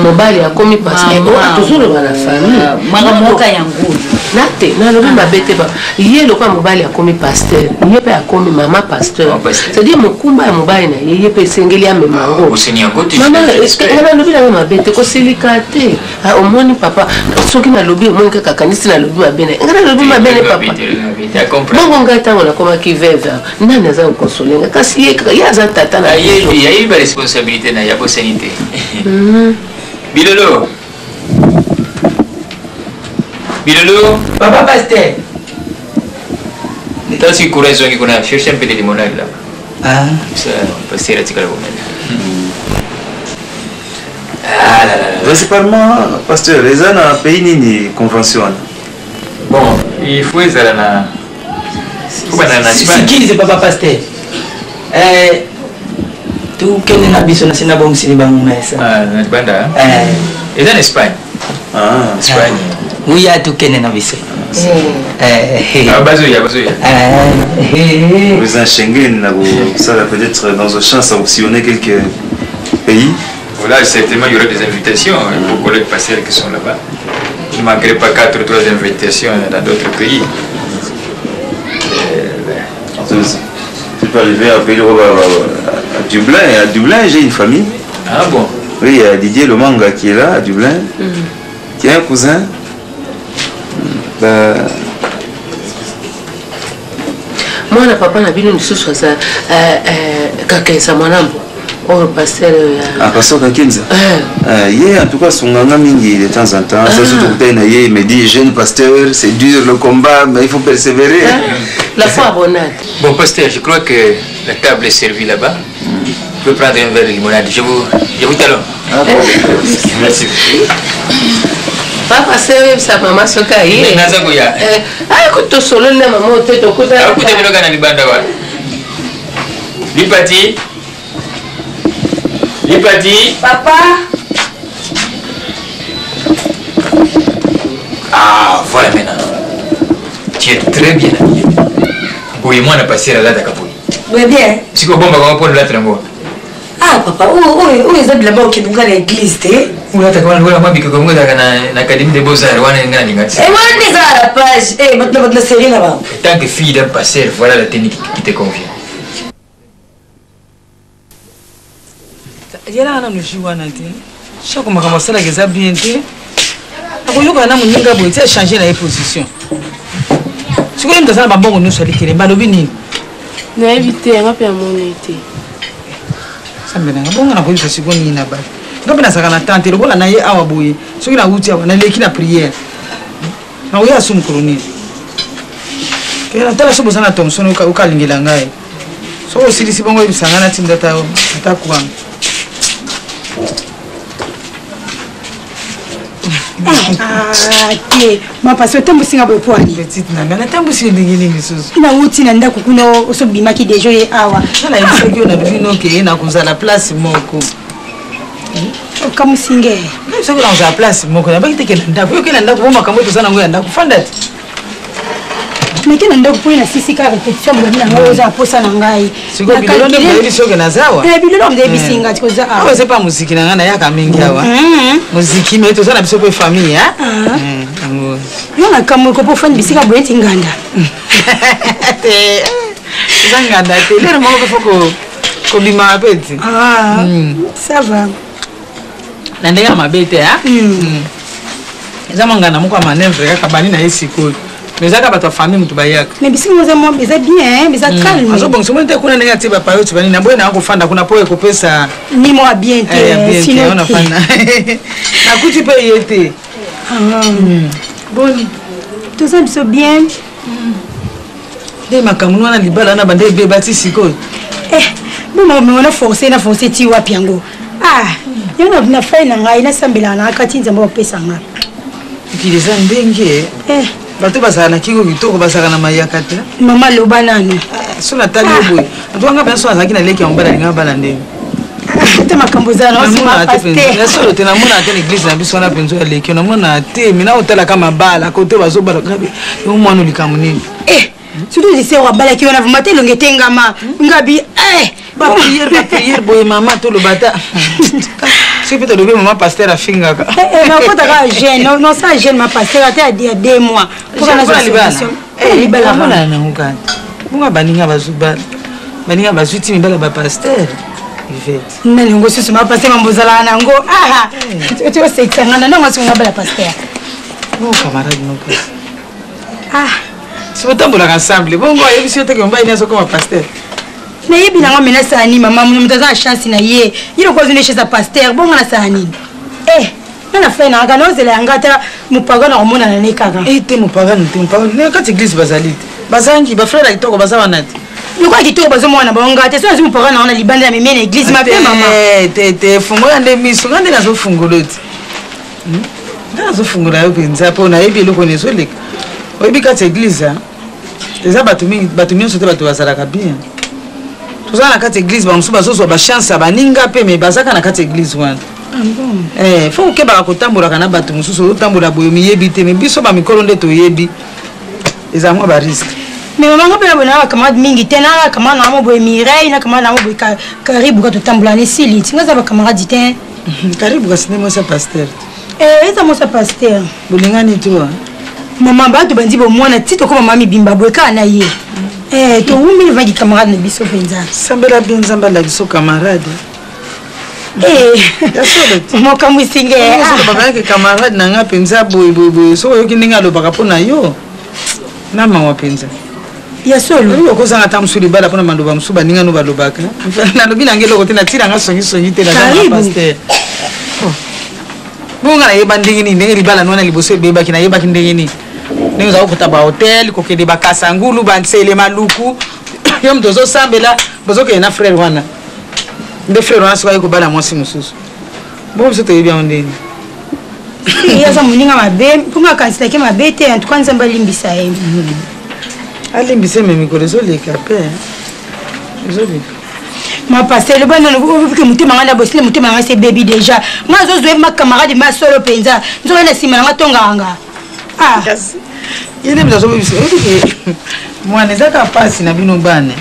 mobali akomi pasteur, tozoloba na famille. Makambo yango. Na te, nalobi mabe te. Ye lokola mobali akomi pasteur, ye mpe akomi mama pasteur, c'est-à-dire mokumba ya mobali na ye, ye mpe esengeli amema yango. Mama, nalobi nanga mabe te, kosilika te. Omoni papa, soki nalobi, omoni kaka akanisi nalobi mabe na ye. Ngai nalobi mabe ne papa? Bongo ngai ntango nakomaki veuve, nani aza koconsoler nga? Kasi ye kaka, ye aza tata na biso. Ayebi baresponsabilité na ye, abosani te. Bilolo, bilolo. Papa pasteur. Tala soki courant ezongi kuna, cherche un peu de limonade là. Ah. Ça, pasteur atikala komela. Ah là là là. Principalement, pasteur, eza na pays nini convention wana? Bon, il faut ezala na, faut bana na Espagne. Sikilize papa pasteur. Tukende na biso, na sina bongisili bango mesa. Ah, na banda. Eh. Eza na Espagne. Ah. Espagne. Uya, tukende na biso. Ah, bazoya, bazoya. Président Schengen na kosala peut-être dans une chance à sillonner quelques pays. Voilà, certainement il y aura des invitations hein, pour collègues pasteurs qui sont là-bas. Je ne manquerai pas quatre ou trois invitations dans d'autres pays. Tu peux arriver à pays à Dublin. À Dublin, j'ai une famille. Ah bon? Oui, il y a Didier Lomanga qui est là à Dublin, qui est un cousin. Bah, mwana papa na bino lisusu aza Kakenza, mwanambo oyo pasteur ya Ah, pasteur Kakenza. Eh. Ye, en tout cas, sunganga mingi de temps en temps. Ça, surtout que na ye, il me dit, jeune pasteur, c'est dur le combat, mais il faut persévérer. La foi abonnade. Bon, pasteur, je crois que la table est servie là-bas. Vous pouvez prendre un verre de limonade. Je vous talonne. Ah bon. Merci. Papa se oyebisa mama soki aye. Naza koya. Kuti tosololi na mama te, tokuta. Akuta bino kaka na libanda wana. Lipati. Lipati. Papa. Ah, voilà maintenant. Tu es très bien habillé. Boye mwana passer alataka boye. Boye bien. Siko bomba kama pona latela ngo. Ah papa, oyo oyo oyo eza bilamba okende nga na église te. Olataka wana lokola mwa bikeko ngo ezalaka na na académie des beaux-arts wana nga nalinga ti. Eh wana nde eza à la page. Eh bato na bato na série na bango. Tant que fille d'un pasteur, voilà la tenue qui, qui te convient. Yelaka nanu jus wana te. Chaque makambo asalaka eza bien te. Akoyokana na moninga boye ti achange na ye position. Sikoyo ye moto aza na bambongo nyonso ya likelemba alobi nini? Nayebi te, nga mpe namoni te. Nzambe na nga, bongo nakoyebisa sikoyo nini na bato? Nga mpe nazalaka na temps te, lokola naye awa boye, soki nawuti awa naleki na prière. Nakoya lisusu mokolo nini? Kende natala soki boza na Thomson okalingela ngai. Soki osilisi bongo oyebisa ngai natinda ata ata courant. Ah, te mapasi otambwisi nga boye mpo ani petite na ngai natambwisi yo ndenge nini lisusu nauti na ndako kuna oso obimaki deja oye awa nayebisaki yo na bino ke nakozala place moko Okamwisi nge. Soki nakozala place moko nabaki te ke na ndako. Yo ke na ndako bo makambo toza nango ya ndako fanda te. Nake na ndako mpo nasisi kaka repetition bolobi na ngai oza posa na ngai. Sikoyo bilolo nde boyebi soki naza awa. Eh bilolo nde yebisi ngai tiko za awa. Awa pa muziki na ngai nayaka mingi awa. Hmm. Muziki mais toza na biso mpe famille hein. Ah. Hmm, yango. Yo na kamwe ko po fandi bisika boye ti nganda. Te. Eza nganda te. Lero moko mpe foko kobima mpe ti ah, hmm. ça va na ndenge ya mabe te hmm. eza mwa nganda moko ya manœuvre kaka bani na ye sikoyo mais ezaka bato ya famille moto bayaka mais bisika eza mwa eza bien eza hmm. calme azobongisa omoni te kuna ndenge atie bapayoti banini naboye nanga kofanda kuna mpo ekopesa ni mwa bien te eh, sinon nafanda nakuti mpe ye te ah. boni toza biso bien nde makambo wana libala na banda ebeba ti sikoyo eh bomamema na force na force ti wapi yango ah yo na fai na ngai nasambelaka na kati nzambe apesa nga mokili eza ndenge eh. bato bazala na kingo kitoko bazalaka na mayaka te mama loba nanu eh, so natali yo boye antuka nga mpenza so nazalaki na leki ya mobali alinga bala ndenge te makambo eza na solo te namonaka te na eglise na biso wana mpenza ya leki namonaka te mina otalaka mabala kote bazobala yo mwana likambo nini eh surtout liseo abalaki wana vraimen te elongi etengama ngabi eh bapriere bapriere boye mama toloba ata soki mpe tolobi mama paster afingaka eh, eh, nakotaka jeune nosala jeune ma paster ata ya deux mois libala nango kaka bongo baninga bazwi baninga bazwi ti mibala bapaster ivete nani yango susu ma paster mambo ozalaka nango osekisa nga na nango asunga bala paster o camarade moko ah si botambolaka ensemble bongo ayebisi yo teke mobali nazokoma paster nayebi nango me nasala nini mama moto aza na chance na ye ye lokola azwi nde chance ya paster bongo nasala nini eh nga na fai nanga naozela yanga ata mopagano akomonana ne kaka eh, te mopagano te mopagano na kati eglise bazali te bazangi bafrere ya kitoko baza wana te lokola kitoko bazomona bango nga te so nazwi mopagano yango na libanda na memie na eglise mabe mama te te fungola nde miso nga nde nazofungola te hmm? Nga nazofungola yo mpenza mpo nayebi eloko nini ezoleka. Oyebi kati ya eglise eza bato mingi, bato nyonso te bato bazalaka bien. Toza na kati ya eglise, bamosusu bazozwa bachance ya baninga mpe me bazaka na kati ya eglise wana. Ah eh, fo kokebaka kotambolaka na bato mosusu, ozotambola boye omiyebi te, me biso bamikolo nde toyebi eza mwa bariske. Mais maman nga mpe na bacamarade mingi te na camarade na nga boye Mireille na camarade na nga boye Karibu ka totambola na esili ti nga aza bacamarade te. Karibu kasi nde mwasi ya pasteur. Eh, eza mwasi ya pasteur. Bolingani to? Mama bato bandi bomwana ti tokoma mama mibimba boye kaka na ye. Eh, towumeli vaki camarade na biso mpenza. Sambela bien Nzambe alakisa camarade. Eh, mokamwisi nge. Olobaka yake camarade na nga mpenza boye boye boye soki oyoki ndenge alobaka mpo na yo na mawa mpenza. Ya solo. Oyo okozanga ata mosusu libala mpona maloba mosusu baninga no balobaka. Nalobi na ngai eloko te natila nga songisongi te naza na pasteur. Oh. Bongo nga nayeba ndenge nini ndenge libala nwana liboso ebebaki nayebaki ndenge nini ndenge ozala kokota bahotel kokende bakasangulu bansele maluku yo moto ozosambela bozokende na frere wana nde frere wana soki aye kobala mwasi mosusu bongo biso toyebi yango ndenge ye aza moninga mabe mpo nga akanisaki mabe te en tout cas nzambe alimbisa ye alimbisa ye me mikolo ezoleka mpe ezoleka. Ma pasteur loba nano obike motema ngai na bosile motema na ngai se bebi déjà ngai azozwa ma camarade ma solo mpenza nzoka na nsima na ngai tongaka nga ah. Ye nde moto azobebisa oyebike mwana eza kaka mpasi na bino bana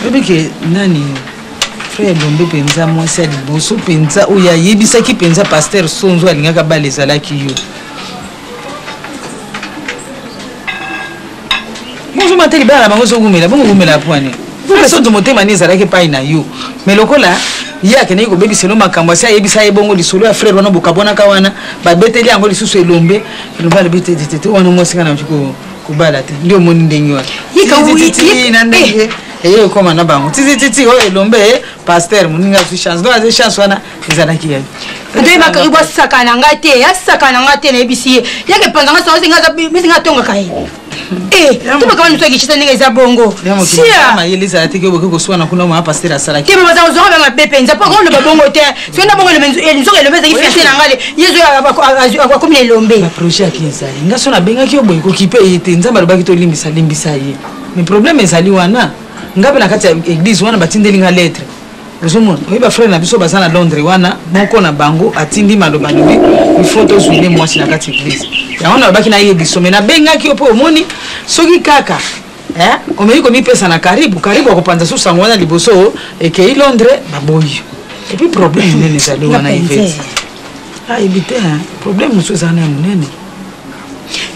oyebike nani frère elombe mpenza mwasi ya liboso mpenza oyo ayebisaki mpenza pasteur sonzo alingaka bala ezalaki yo bozoma te libala na bango ezokumela bongo okumela pwani sonzo motema nde ezalaki epai na yo me lokola ye akendaki kobebiselo makambo asi ayebisa ye bongo lisolo ya frere wana bokabwanaka wana babeteli yango lisusu elombe elombe alobi te te te wana mwasi nga nakoki kobala te nde omoni ndenge wana na ndenge eh. eye ekoma na bango titititi oyo elombe eh, paster moninga azwi chance donc azwi chance wana ezalaki yayo nde basakana na ngai te asakana na ngai te nayebisi ye yake epanza ngai sango atongaka ye Eh, to makambo mosusu ya kinshasa ndenge eza bongo mayele ezala te ke oboki koswana kuna mama paster asalaki te baza kozwaka ba mabe mpenza mpo akoloba bongo te soki na bongo nzoka elombe ezalaki fiance na ngai ye zo akomi na elombe baprojet yaki ezali nga so nabengaki yo boye kokipe ye te nzambe alobaki tolimbisa limbisa ye mais problème ezali wana nga mpe na kati ya église wana batindeli nga lettre ozomona oyebi bafrere na biso baza na londres wana moko na bango atindi maloba alobi ifo tozwile mwasi na kati eglise yango nalobaki nayebiso me nabengaki yo mpo omoni soki kaka eh, omeki komipesa na karibu karibu akopanza susu sango wana liboso ekei londres baboyi epuis problème monene ezali wana ivete ayebi te problème mosusu eza wana ya monene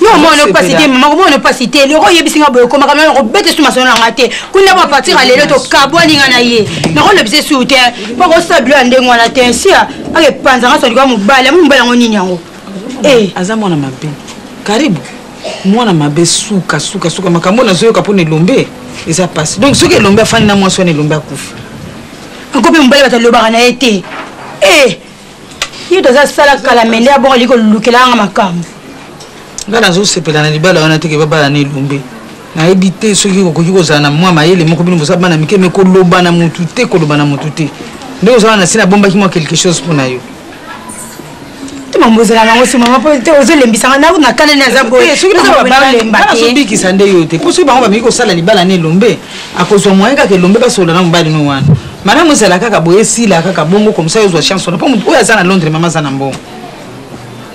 yo omona opasi te mama komona opasi te loko oyebisi nga boye okomaka mama kobeta esu masolo na nga te kuna ba partir ya lelo tokabwani nga na ye nakolobisa esu te mpo kosala bilo ya ndenge wana te sia akepanza nga solika mobali yango mobali yango nini yango eh. aza mwana mabe karibu mwana mabe suka suka suka makambo nazoyoka mpo na elombe eza pasi donc soki elombe afandi na mwasi wana elombe akufi anko mpe mobali bato alobaka na ye te eh. ye toza sala kala mende ya bongo alingi kolukela yanga makambo ngai nazosepela na libala wana teke babala na elombe nayebi te soki okoki kozala na mwa mayele moko bino boza bana mike me koloba na motu te koloba na motu te nde ozala na se nabombaki mwa quelque chose mpo na yo te mambo ozala nango so mama mpo te ozolembisanga na na kanda nde aza boye soki nazobikisa nde yo te mpo soki bango bameki kosala libala na elombe akozwa moyen kaka elombe basolola na mobali no wana malamu ezala kaka boye esila kaka bongo komsa ozwa chance wana mpo moto oyo aza na londres mama aza na mbongo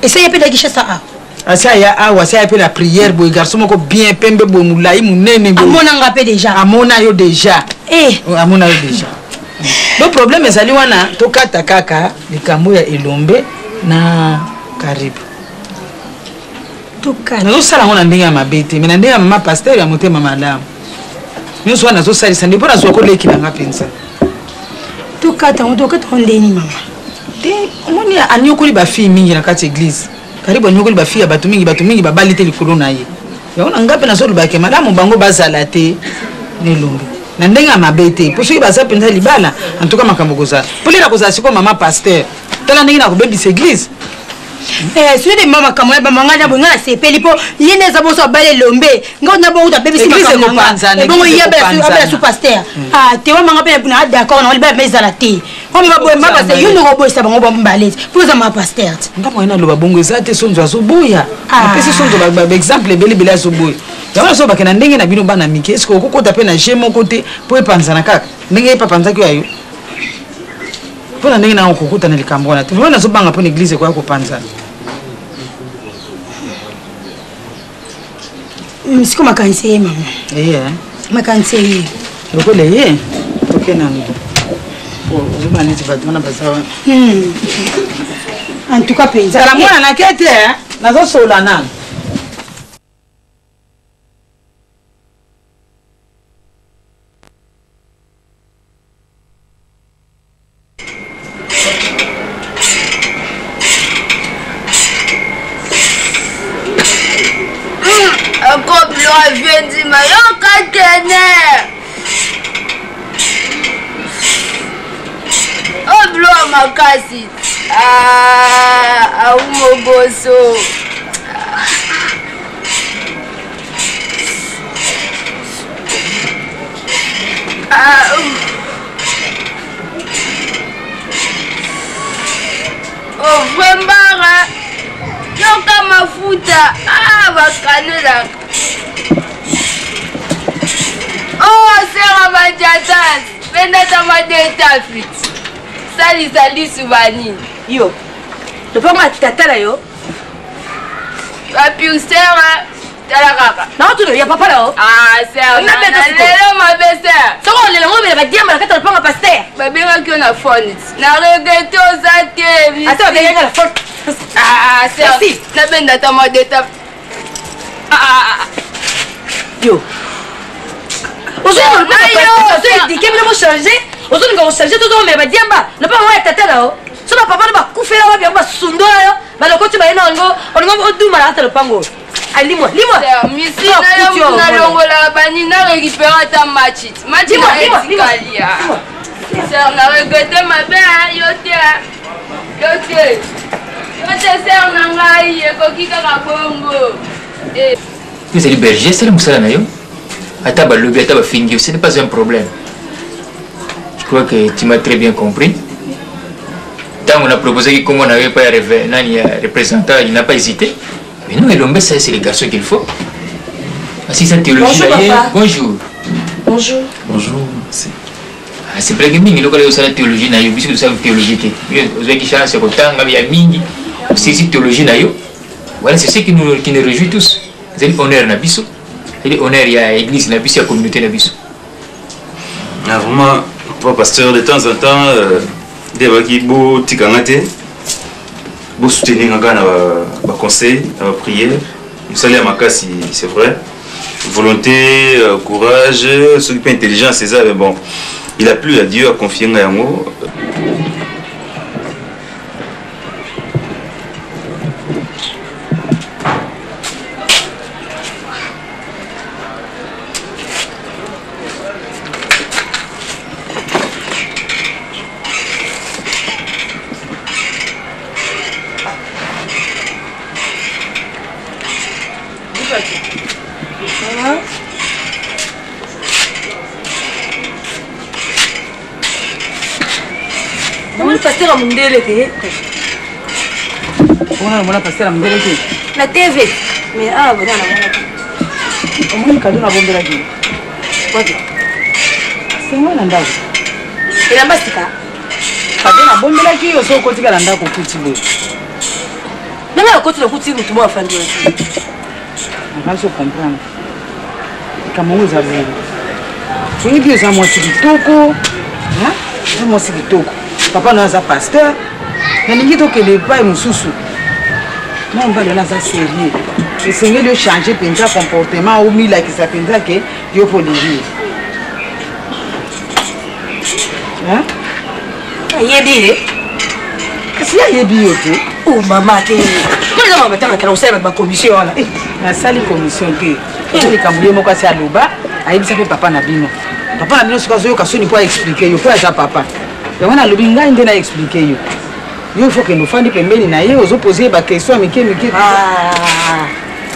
esaya mpe na kinshasa awa asi aya awa asi aya mpe na prière boye garçon moko bien pembe boye molai monene amona nga mpe déjà amona yo déjà eh. oh, amona yo déjà donc problème ezali wana tokata kaka likambo ya elombe na karibu nazosala yango na ndenge ya mabe te me na ndenge ya mama paster ya motema malamu nyonso wana nazosalisa nde mpo nazwa koleki na nga mpenza tokata yango tokata yango ndeni mama te omoni anyokoli bafille mingi na kati eglise karibu anyokoli bafille ya bato mingi bato mingi babali te likolo na ye yango na nga mpe nazolobake malamu bango bazala te na elombe na ndenge ya mabe te mpo soki baza mpenza libala antuka makambo kozala mpo lela kozala sikoyo mama paster tala ndenge nakobebisa eglise Eh, soki nde mama makambo ya bamanga na boye ngai nasepeli mpo ye nde eza boso abala elombe ngai na bongo abebisi makambo ye abela su paster hmm. ah, te wamanga mpe na d'accord na libala mpe ezala te wamanga boye yo ndoko oboyisa bango bambale mpo oza mama paster te nga moye naloba bongo eza te sonzo azoboya ah. apesi sonzo baexemple ebele ebele azoboya yango nazobake na ndenge na bino bana mike eske okokota mpe na je moko te mpo epanzana kaka ndenge ye papanzaki oyo mpo na ndenge nanga kokuta na likambo wana te vraimen nazobanga mpo na eglize ekoya kopanzana hmm, siko makanisi ye mama eye makanisi ye lokola eye toke nanu ozomona neti bato wana baza wana hmm. en tout cas mpenza kala mwana nake te nazosola nanu Ndima yoka tene oyo biloko makasi ah, aumoboso Ah, oh, vraimbara yoka mafuta ah, bakanelaka oh sera bajatas Benda ta madeta fit. Salisa lisu banini. Yo. Lopango ya tata na yo. Bapurser tala kaka. Naotuna ya papa na yo. Ah, sœur. Lelo mabe sœur. Soko olela ngo obela badiamba na kati ya lopango ya pasteur. Babengaki yo na phone. Na regrette oza te. Ata babengaki na phone. Ah, sœur. Nabenda ta madeta. Ah. Yo. Ozoedike bino bochange ozolinga kochange tozomela badiamba lopango ya tata na yo so bapapa no bakufela wapi yango basundola yo balokoti baye na yango olingo oduma na kati ya lopango oyo alimwa limwa misi nalongola bani na récupéré ata match match na etikali sœur na regrette mabe yo te yo te yo te sœur na ngai ekoki kaka bongo. Ezali berger, sala mosala na yo, ata balobi ata bafingi yo, ce n'est pas un problème. Je crois que tu m'as très bien compris. Ntango na proposaki nkombo na yo epai ya nani ya représentant, il n'a pas hésité. Mais non, Elombe, ça c'est le garçon qu'il faut. Asisa théologie na ye. Bonjour. Bonjour. Bonjour, merci. Asepelaki mingi lokola yo osala théologie na yo, biso tosala théologie te. Ozwaki chance ya kotanga ya mingi, osilisi théologie na yo. Voilà, c'est ce qui nous réjouit tous. Ezali honneur na biso, ezali honneur ya église na biso, ya communauté na biso. Ah, vraiment, papa pasteur, de temps en temps, nde baki botikanga te, bosoutenir nga kaka na baconseil, na baprière. Mosali ya makasi, c'est vrai, volonté, courage, soki mpe intelligence eza, mais bon, il a plu à Dieu aconfie nga yango. Namoni pasteur ya mondele te. Wana namona pasteur ya mondele te. Na TV. Mais awa bona namona te. Omoni kado nabombelaki. Wapi? Sengo na ndako. Elamba sika. Kado nabombelaki yo soki okotika na ndako okuti boye. Ndenge nakoti nakuti motu moko afandi wana. Nakanisi ocomprendre. Likambo yango eza bongo. Oyebi oza mwasi kitoko. Oza mwasi kitoko. Papa na yo aza pasteur. Nalingi tokende epai mosusu. Mwa mobali wana aza sérieux. Esengeli ochange mpenza comportement, omilakisa mpenza ke yo mpo olingi ye. Ayebi ye. Kasi ye ayebi yo te. O mama te. Mpona eza makambo atanga kosala bakomission wana. Nasali commission te. Eza likambo ye moko asi aloba, ayebisa mpe papa na bino. Papa na bino soki azoyoka soni mpo aexplike yo, mpo aza papa. Yango nalobi ngai nde na explike yo. Yo faut kende ofandi pembeni na ye, ozopose ye baquestion ya mike mike.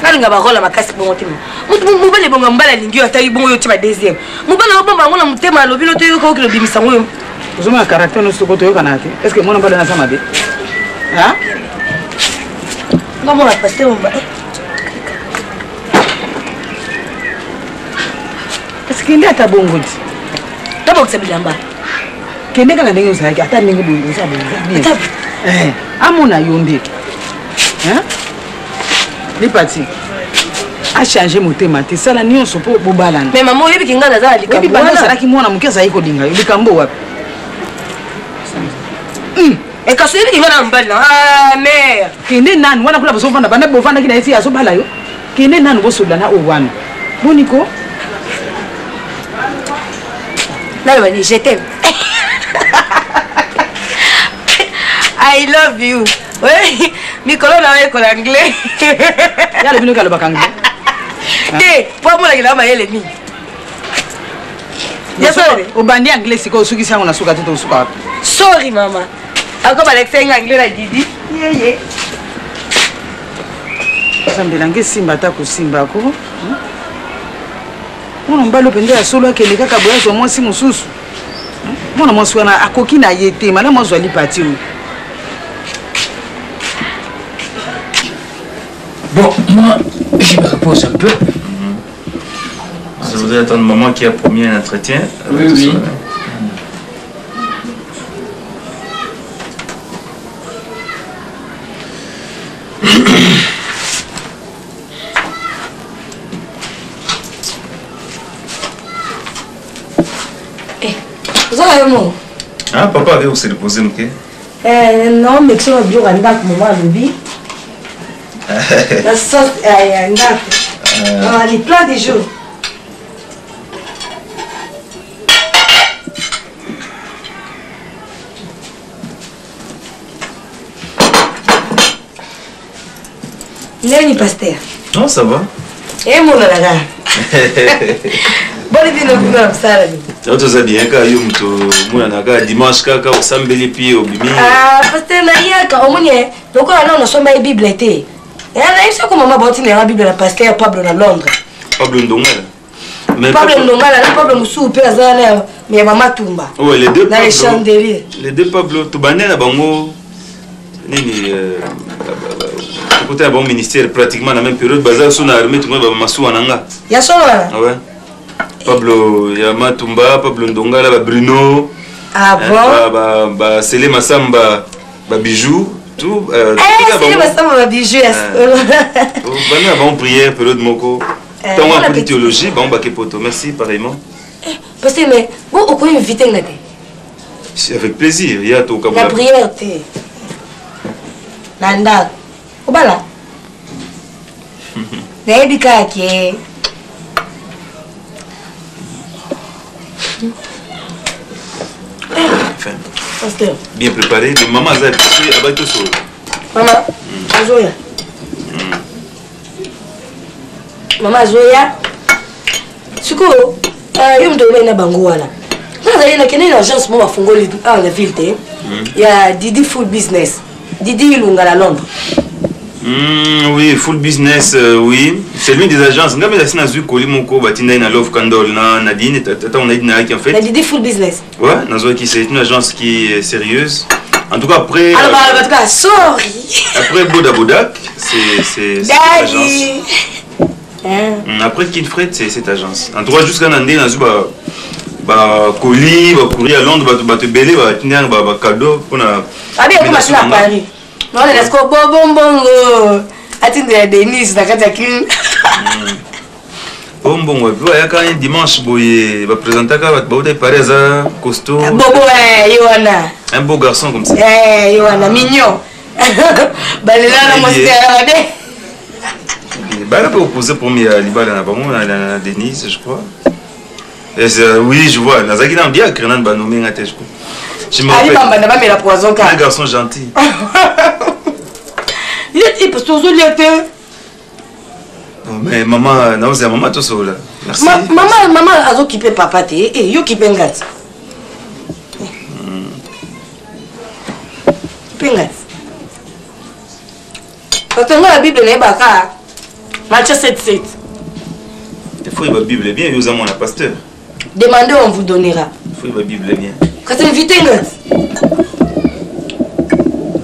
Nalinga barole ya makasi bongo te. Moto mobali ebonga mobali alingi yo atali bongo yo tie ba deuxième. Mobali obomba yango na motema alobi no toyoka okende obimisa yango yo. Ozomona caractère nyonso soko toyokanaka te. Est ce que mwana mobali wana aza mabe? Nga mona pasteur omba. Kasi kende ata bongo ti. Nabongisa bilamba. Kende kaka ndenge ozalaki, ata ndenge boye oza boye bien. Amona yo nde. Lipati achange motema te, sala nyonso mpo bobalana. Mais mama oyebi ke ngai naza na likambo wana. Ozalaki mwana moke, azalaki kolinga yo, likambo wapi? Kasi oyebi ke ngai na mobali na ah mère. Kende nanu wana kuna bozovanda, banda bovandaki na ye ti azobala yo. Kende nanu bosolola na oyo wana. Boniko? Naloba nini? Je t'aime. I love you. Mikolo na oyekola anglais. Ya alobi noki alobaka anglais. Te, po amonaki na mayele mingi. Obandi anglais sikoyo osukisi yango na suka te, tosuka wapi? Sorry mama. Ako balakisa nga anglais na Didi. Yeye. Nzambe na ngai esimba ata kosimba ko. Mwana mobali oyo mpenza ya solo akende kaka boye azwa mwasi mosusu. Mwana mwasi wana akoki na ye te, malamu azwa lipati oyo. Bon, moi, je me repose un peu. Je voudrais attendre maman qui a promis un entretien. Oui, oui. Eh, ozaka yo moko Ah, papa ake kose repose moke. Eh, non mekso na biloko ya ndako mama alobi na sauce eh, ya ndako ah, les plats du jour. Nani pasteur? Non, ça va. Emonanaka. Boni bino kuna na mosala bino? Yo toza bien kaka yo moto omonana kaka dimanche kaka osambeli mpe obimi. Ah, pasteur nayaka omoni eh, lokola nano nasomba ye Bible te. Eh, nayebi soko mama baotinela Bible na pasteur Pablo na Londres. Pablo Ndongala. Mais Pablo Ndongala na Pablo mosusu mpe aza wana ya mama Tumba. Ouais, les deux na les chandeliers. Les deux Pablo tobandai na bango nini euh, tokota ya bango ministère pratiquement na même période baza so na armée tumba bamasuwa na nga. Ya solo wana? Ah ouais. Pablo ya Matumba, Pablo Ndongala, ba Bruno. Ah bon? Ba ba, ba Sele Masamba, ba bijoux tout euh, eh, Sele Masamba ba bijoux ya solo. Bana na bango prière période moko. Eh, ntango akoli théologie bango bake poto. Merci pareillement. Eh, parce que mais okoki invité nga te? C'est avec plaisir ya tokabola. Na prière te na ndako obala nayebi kaka ke Enfin, pasteur bien préparé mais maman aza epesi abaki tosolola. Mama azoya, mama azoya sikoyo. Yo moto olobaki na bango wana, nga azali nakende na agence mo bafungoli awa na ville te ya Didi Full Business, Didi Ilunga na Londres. Oui, Full Business, oui. C'est l'une des agences. Nga meza sina zui koli moko batinda na Love Candle na Nadine, tata on a dit na qui en fait. Na Didi Full Business. Ouais, nazwaki, c'est une agence qui est sérieuse. En tout cas après Alors, bah, en tout cas, sorry. Après Boda Bodak, c'est cette agence. Daddy. Hein? Après Kinfred, c'est cette agence. En tout cas jusqu'à Nande nazwi ba ba colis, ba courrier à Londres, ba bato ebele ba tinda ba cadeau pona Abi ekoma sila Paris. Naolela sikoyo bobo mbongo atindela Denise na kati ya kin. Po mbongo epi ayaka un dimanche boye baprésentaka bato bauta Paris, aza costaud. Bobo eh, ye wana. Un beau garçon comme ça. Eh, ye wana mignon. Balela na mwasi ya mabe. Bala mpe opose premier ya libala na bango na Denise, je crois. Et oui, je vois nazalaki nano diacre nano banome nga te, je crois. Je me Ali rappelle. bambanda bamela poison Un kaka. garçon gentil. Ye ti parce que ozolia te. Non, mais mama naozela mama tosolola. Merci. Mama mama azokipe papa te eh, yo kipe nga ti. Kipe nga ti. Parce que nga na Bible nayebaka Matthieu 7 7. Il faut yeba Bible bien, yo oza mwana pasteur. Demandez, on vous donnera. Il faut yeba Bible bien. Kasi invité nga ti.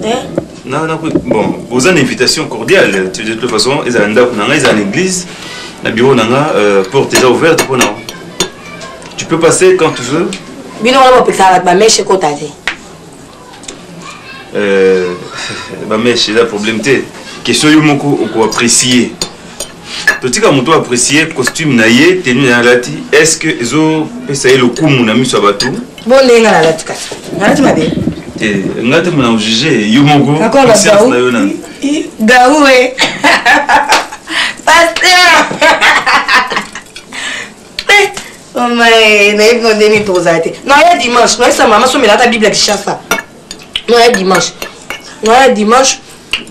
Eh? Na, bon, oza na invitation cordiale de toute façon. Ezala ndako na ngai, ezala na église, na bureau na nga, porte eza ouverte mpona tu peux passer quand tu veux. Bino wana bopekisaka bato bameshe ekota te. Bameshe eza problème te, question yo moko okoapprécier. Totika moto apprécier costume na ye, tenue na ye alati, est ce que ezopesa ye lokumu na miso ya bato. Bo ndenge nga nalati, kasi nalati mabe? Te, nga te mona ojuge yo moko. D'accord, na conscience gaou. Na yo na Gaou e pasteur. Mama nayebi no ndenge nini tokozala te. Naya dimanche nayesa mama somela ata Bible ya Kinshasa. Naya dimanche, naya dimanche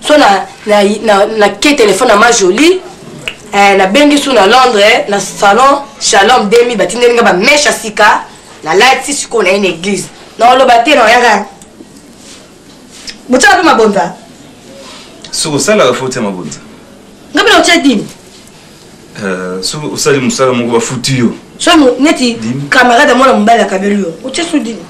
so na na na ke telefone na ma jolie eh, nabengi su na Londres na salon Shalom 2000 batindeli nga bameshe ya sika nalati sikoyo naye na église naoloba te naoyaka botiaka mpe mabonza. Soki osalaka fo otia mabonza. Nga mpe naotia dime. Soki osali mosala moko bafuti yo. So neti camarade ya mwana mobali akabeli yo, otie su dime.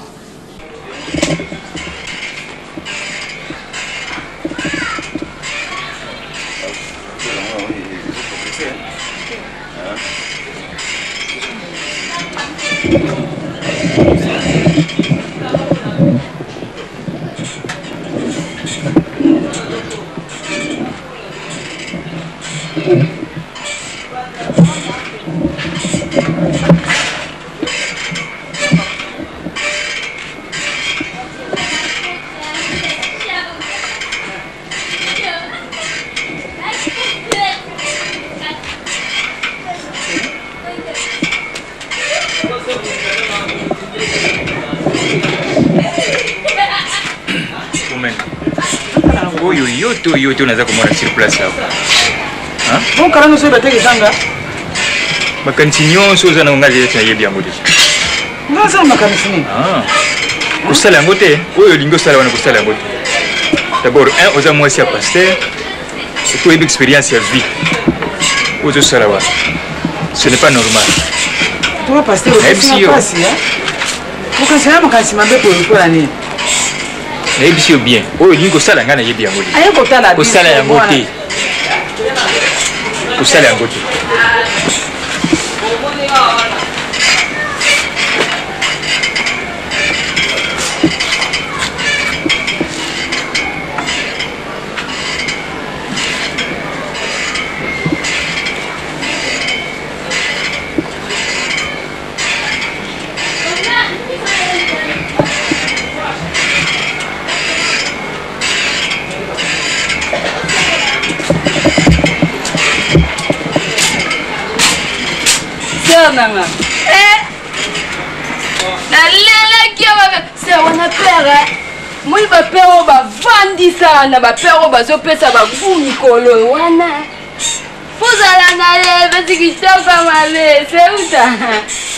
Oyo yo to yo to naza komona sur place awa. Bon kala nyonso oyeba te ezanga. Makanisi nyonso oza nango ngai deja nayebi yango deja. Nga aza na makanisi nini? Ah. Kosala yango te, oyo olingi osala wana kosala yango te. D'abord, un oza mwasi ya pasteur, surtout oyebi expérience ya vie oyo ozosala wana. Ce n'est pas normal. Toi pasteur, Nayebisi yo. pasi hein? Okanisi na makanisi mabe boye mpo na nini? Nayebisi yo bien, oyo olingi kosala ngai nayebi yango te. Aye kotala biso, Kosala yango mwana. te. Kosala yango te. Sœur nanga. Eh! Nalelaki yo mabe. Sœur wana père eh. Moi ba père oyo bavandisa na ba père oyo bazopesa ba goût mikolo wana. Fozala na ye beti kitoko mabe. Seuta.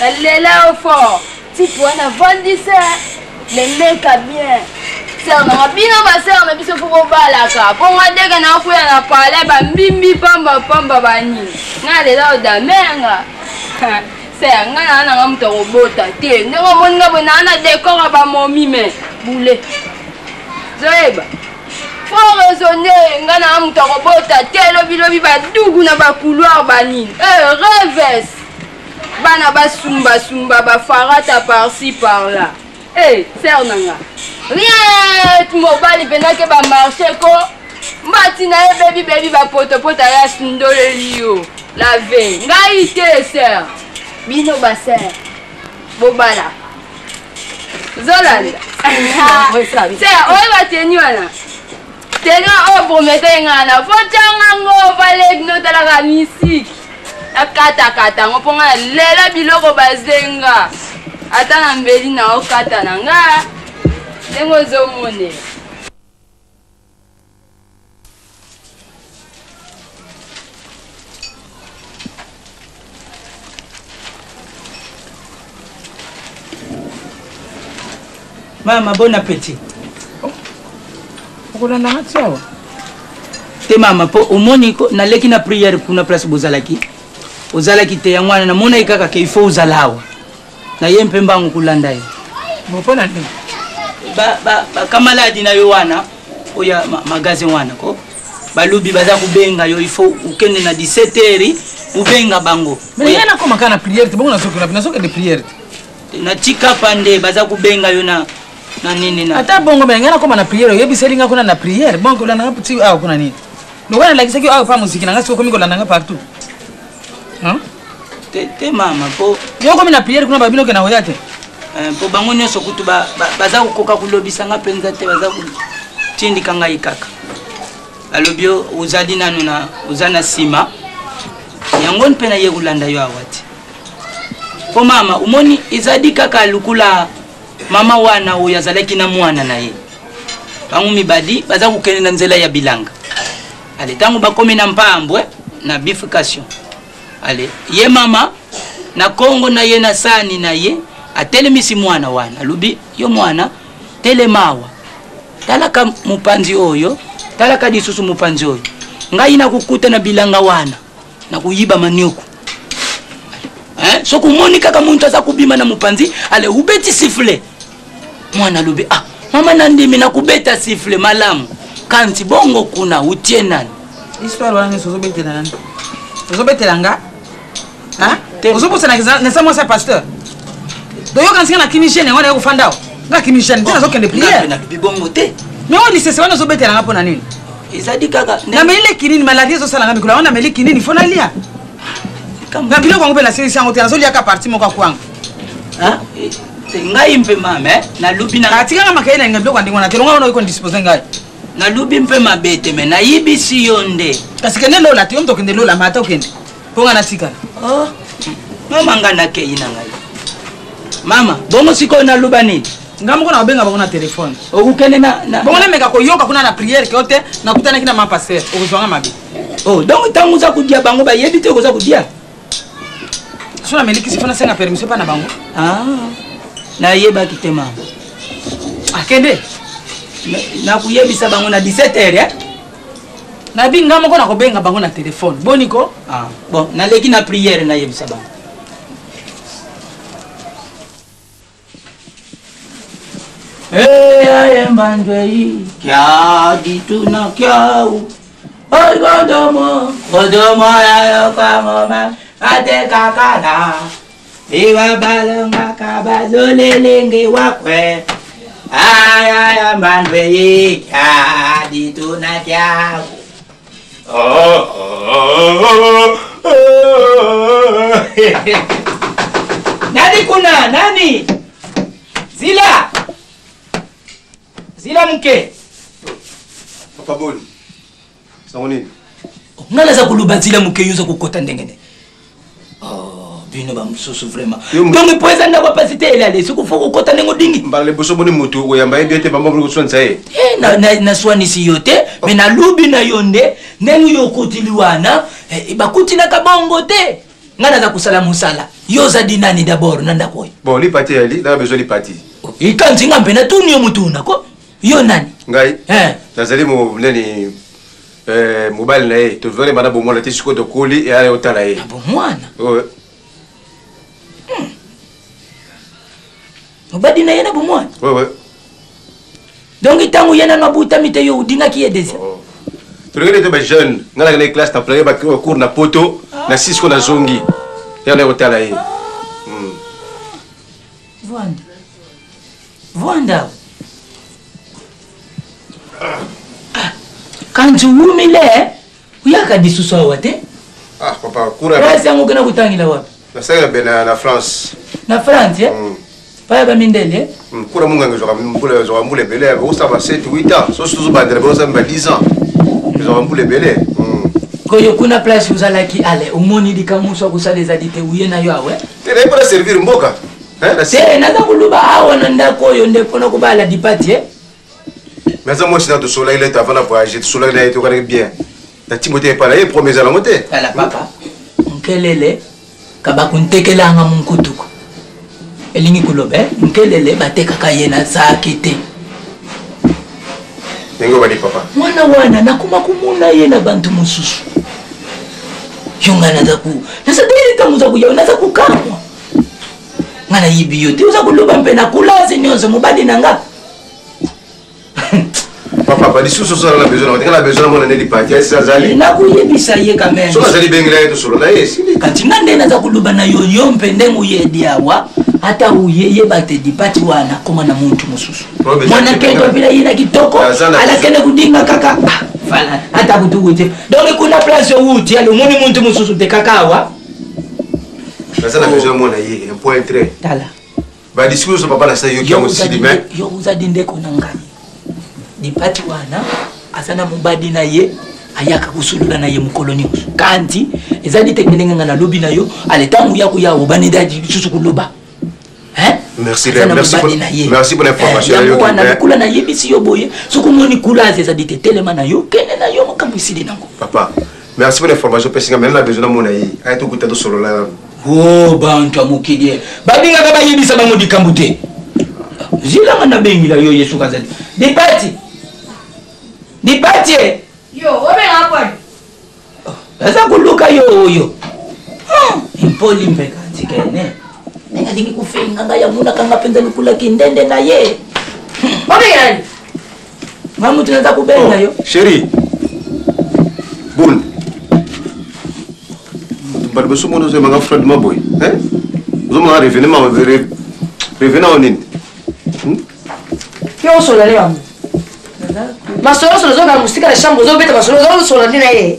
Nalela yo fort. Type wana vandisa leleka bien. Sœur nanga bino ba sœur na biso fo bobalaka. Po nga ndenge na okuya na palais ba mbimbi pamba pamba banini. Nga lela odamenga. Sœur nga na nanga moto akobota te. Ndenge omoni nga boye naa na décor ya ba momi me boule. Zoyeba. Faut raisonner nga na moto akobota te lobi lobi ba dugu na ba couloir banini. Eh rêves. Bana basumba sumba ba farata par-ci par-là. Eh, sœur nanga. Rien mobali mpenza ke ba marché ko mbati na ye bebi bebi bapotopota ya sundoleli yo lave ngai te sœur bino ba sœur bobala zolanda sœur oyeba teni wana teni oyo promete ngai na fotyanga ngo baleki notalaka misiki nakatakata yango mpo ngai nalela biloko bazenga ata na mbeli na okata na nga ndenge ozomonela. Mama, bon appétit. Okolanda nga ti awa? Te mama, po omoni ko naleki na prière kuna place bozalaki. Ozalaki te yango wana namonaki kaka ke il faut ozala awa. Na ye mpe mbangu kolanda ye. Bon, mpo na nini? Ba ba ba kamaladi na yo wana oya ma, magasin wana ko balobi baza kobenga yo il faut okende na 17 heures obenga bango. Mais ngai nakoma kaka na prière te, bongo nazokende nazokende prière te. Na Tshikapa nde baza kobenga yo na na nini na ata bongo me ngai nakoma na prière oyebiseli ngai kuna na prière bongo kolanda ngai ti awa kuna nini lokola nalakisaki awa pa moziki na ngai soki okomi kolanda ngai partout te te mama po yo okomi na prière kuna babino okenda koya te po bango nyonso kutu baza kokoka kolobisa ngai mpenza te baza kotindika ngai kaka balobi yo ozali nanu na oza na nsima yango mpe naye kolanda yo awa te po mama omoni ezali kaka lokola mama wana oyo azalaki na mwana na ye bango mibali baza kokende na nzela ya bilanga ale ntango bakomi na mpambwe na bifurcation ale ye mama na kongo na ye na sani na ye atelemisi mwana wana alobi yo mwana telema awa talaka mopanzi oyo talaka lisusu mopanzi oyo ngai nakokuta na bilanga wana nakoyiba manioko Hein? Soki omoni kaka muntu aza kobima na mopanzi ale ubeti siffle mwana alobi ah mama nandimi nakobeta siffle malamu kanti bongo kuna utie nani histoire wana nyonso ozobetela nani ozobetela nga ozobosana naza mwasi ya pasteur toyoka nsinga na kimi jeune yango naye kofanda awa nga kimi jeune te nazokende prière nalobi bongo te mais oyo lisese wana ozobetela nga mpo na nini? Ezali kaka nameli le kinini, maladie ezosala nga mikolo yango, nameli kinini fo nalia na biloko yango mpe nasilisi yango te, nazoliaka parti moko ya kwanga. Ngai mpe mame nalubi na atikanga makaye na linga biloko ya ndenge wana te. Longa wana oyi kondispose ngai. Nalubi mpe mabe te, me nayibisi yo nde. Kasi kende lola te, yo moto okende lola, mata okende mpo nga natikala. Oh, mama, ngai nakei na ngai mama. Bongo sikoyo naluba nini? Nga moko nakobenga bango na telefone. Okokende na bongo nameka koyoka kuna na priere ke yo te nakutanaki na ma paster, okozwanga mabe. Oh, donc ntango oza kodia bango bayebi te okoza kodia. So namelikisi fo nasenga permission mpa na bango. Ah, nayebaki te mama. Akende. Nakuyebisa bango na 17 heures, eh? Nabi nga moko nakobenga bango na telefone, boni ko? Ah, bon, naleki na priere, nayebisa bango. Eyayembandwei kya dituna kyau ogodomo godomo yayokwangoma atekakala iwabalongaka bazolelenge wakwe ayayambandwei kya dituna kyau. Nani kuna? Nani? Zila! Zila mke. Papa, boni? Sango nini? Nga naza koloba nzila moke, yo oza kokota ndenge nini? Oh, bino bamosusu vraiment. Donc mpo eza ndako apasi te, elale soki fo kokota ndenge odingi. Mbala liboso boni motu koyamba ye bien te, bango boni koswanisa ye. Eh, naswanisi yo te, me nalubi na yo nde ndenge yo okotili wana, eh, bakutinaka bongo te. Nga naza kosala mosala, yo oza di nani d'abord na ndako oyo? Bon, lipati eyali, nanga besoin lipati. Ikanzi nga mpe natuni yo motuna ko, yo nani? Ngai Eh. nazali nani, mobali na ye. Tovandi banda bomwana te, sikoyo tokoli, eyala otala ye. Bomwana? Oh. Mobali na ye na bomwana? Ouais. Donc ntango ye nano abutami te, yo odingaki ye deja? Tolekeli te bajeune, ngai nakende classe, naplange bacours na poto na sisiko, nazongi ya kotala ye. Vwanda, vwanda. Ah, kanzi wumile uyaka lisusu awa te. Ah papa, cours Place yango okenda kotangela wapi? Nasalaka be na France. Na France, eh? Paya bamindele, eh? Cours ya monganga ezwaka mbula, ezwaka mbula ebele, okosala ba 7 8 ans, soki tozobandela bosala ba 10 ans, ezwaka mbula ebele. Koyo kuna place ozalaki, ale omoni likambo mosu akosala ezali te, uye na yo awe. Te, naye mpona servir mboka. Te, naza koluba awa na ndako oyo nde mpona kobala dipati, eh? Mais aza mwasi na tosolaki lete avant na voyage, tosolaki na ye, tokanaki bien na ntimbo te epai na ye, problème eza nango te. Tala papa, nkelele kabakuntekelanga munkutuku elingi koloba, eh? Nkelele batekaka ye na zaki te. Ndenge obali papa. Mwana wana nakoma komona ye na bantu mosusu. Yo ngai naza ku naza tele ntango oza koya, naza kokamwa. Ngai nayibi yo te, oza koloba mpe na kulase nyonso mobali na nga. Papa, lisusu ozala na besoin na na besoin namona nde lipati asi azali. Nakoyebisa ye quand même. Soki azali, bengela ye, tosolola ye, esili. Kasi nga nde naza koloba na yo, yo mpe ndenge oyedi awa, ata oye yeba te dipati wana akoma na muntu mosusu. Mwana kendo mpila ye na kitoko, alakende kudinga kaka. Ah, voilà, ata kutuku te. Donc kuna place owuti ale omoni muntu mosusu te kaka awa. Naza na besoin mona ye, un point trait. Tala. Badiscours nyonso papa nasali, yoki yango, sili me. Yo ozali ndeko na ngai. Dipati wana aza na mobali na ye, ayaka kosolola na ye mokolo nyonso. Kanti ezali te ndenge ngai nalobi na yo, ale ntango ya koya obanida lisusu koloba. Hein? Merci, Aza na merci mobali na ye. Merci pour l'information. Eh, yango Yoki, wana mais lokola nayebisi yo boye, soki omoni kulase ezali te, telema na yo, kende na yo, makambo esili nango. Papa, merci pour l'information opesi nga, mais na besoin namona ye, aye tokuta tosolola. O bantu ya mokili, ye babengaka bayebisa bango likambo te. Zilanga nabengila yo ye soki azali dipati, dipati e. Yo obenga pwani? Aza koluka yo oyo impoli mpe kantikene ndenge alingi kofenga ngai, amonaka nga mpenza lokolaki ndende na ye. Obenga nani? Nga motu naza kobenga yo. Chéri, boni bato boso mona ozoyebanga froidement boye, hein? Ozomona revenement, revenant o nini? Yo osola ne bango. Naza Masolo solo ozoka mosika na chambre ozobeta masolo ozosolola nde na ye.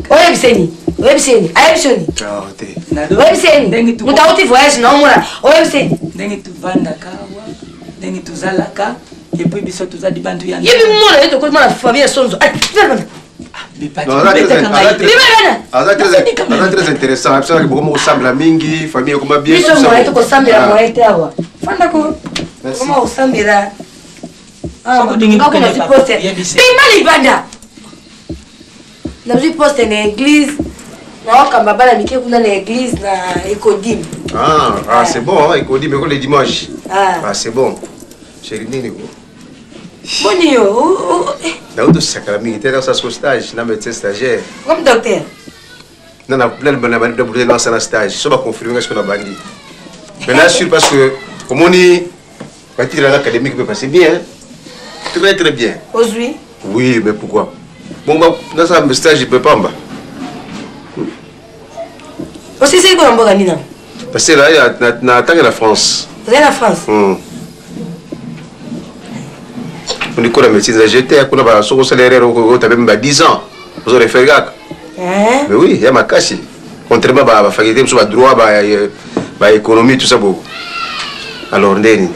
Oyebisa ye nini? Oyebisa ye nini? Ayebisi yo nini? Oyebisa ye nini? Moto auti voyage na omona oyebisa ye nini? Ndenge tovandaka awa, ndenge tozalaka, epuis biso tozali bantu ya Yebi mona ye tokoti mwana famille ya sonzo. Aza très intéressant, abisalaki bokoma kosambela mingi, famille ekoma bien. Biso moye tokosambela moye te awa. Fanda ko. Koma kosambela. Pima libanda. Nazwi poste na église. Naokamba bana mike kuna na église na Ecodim. Ah, ah c'est bon, hein, Ecodim, le dimanche. Ah, ah c'est bon. Chérie nini ko? Boni yo. Nauti osakala mingi te, nasala siko stage na médecin stagiaire. Comme docteur. Na na na na na nasala stage, so ba confirmer nga siko na bandi. Mais na sûr parce que omoni ba titre académique peut passer bien. Très très bien. Ozui. Oui, mais pourquoi? Bon ba nasala stage peut pamba. Osisi ko mboka nini? Parce que là na na tangi na France. Vous êtes na France? Ndikola médecine za jeté kuna ba soko sala erreur oko tabe ba 10 ans ozo refaire kaka. Mais oui, ya makasi. Contrairement ba ba faculté mosusu ba droit ba ba économie tout ça beaucoup. Alors ndeni.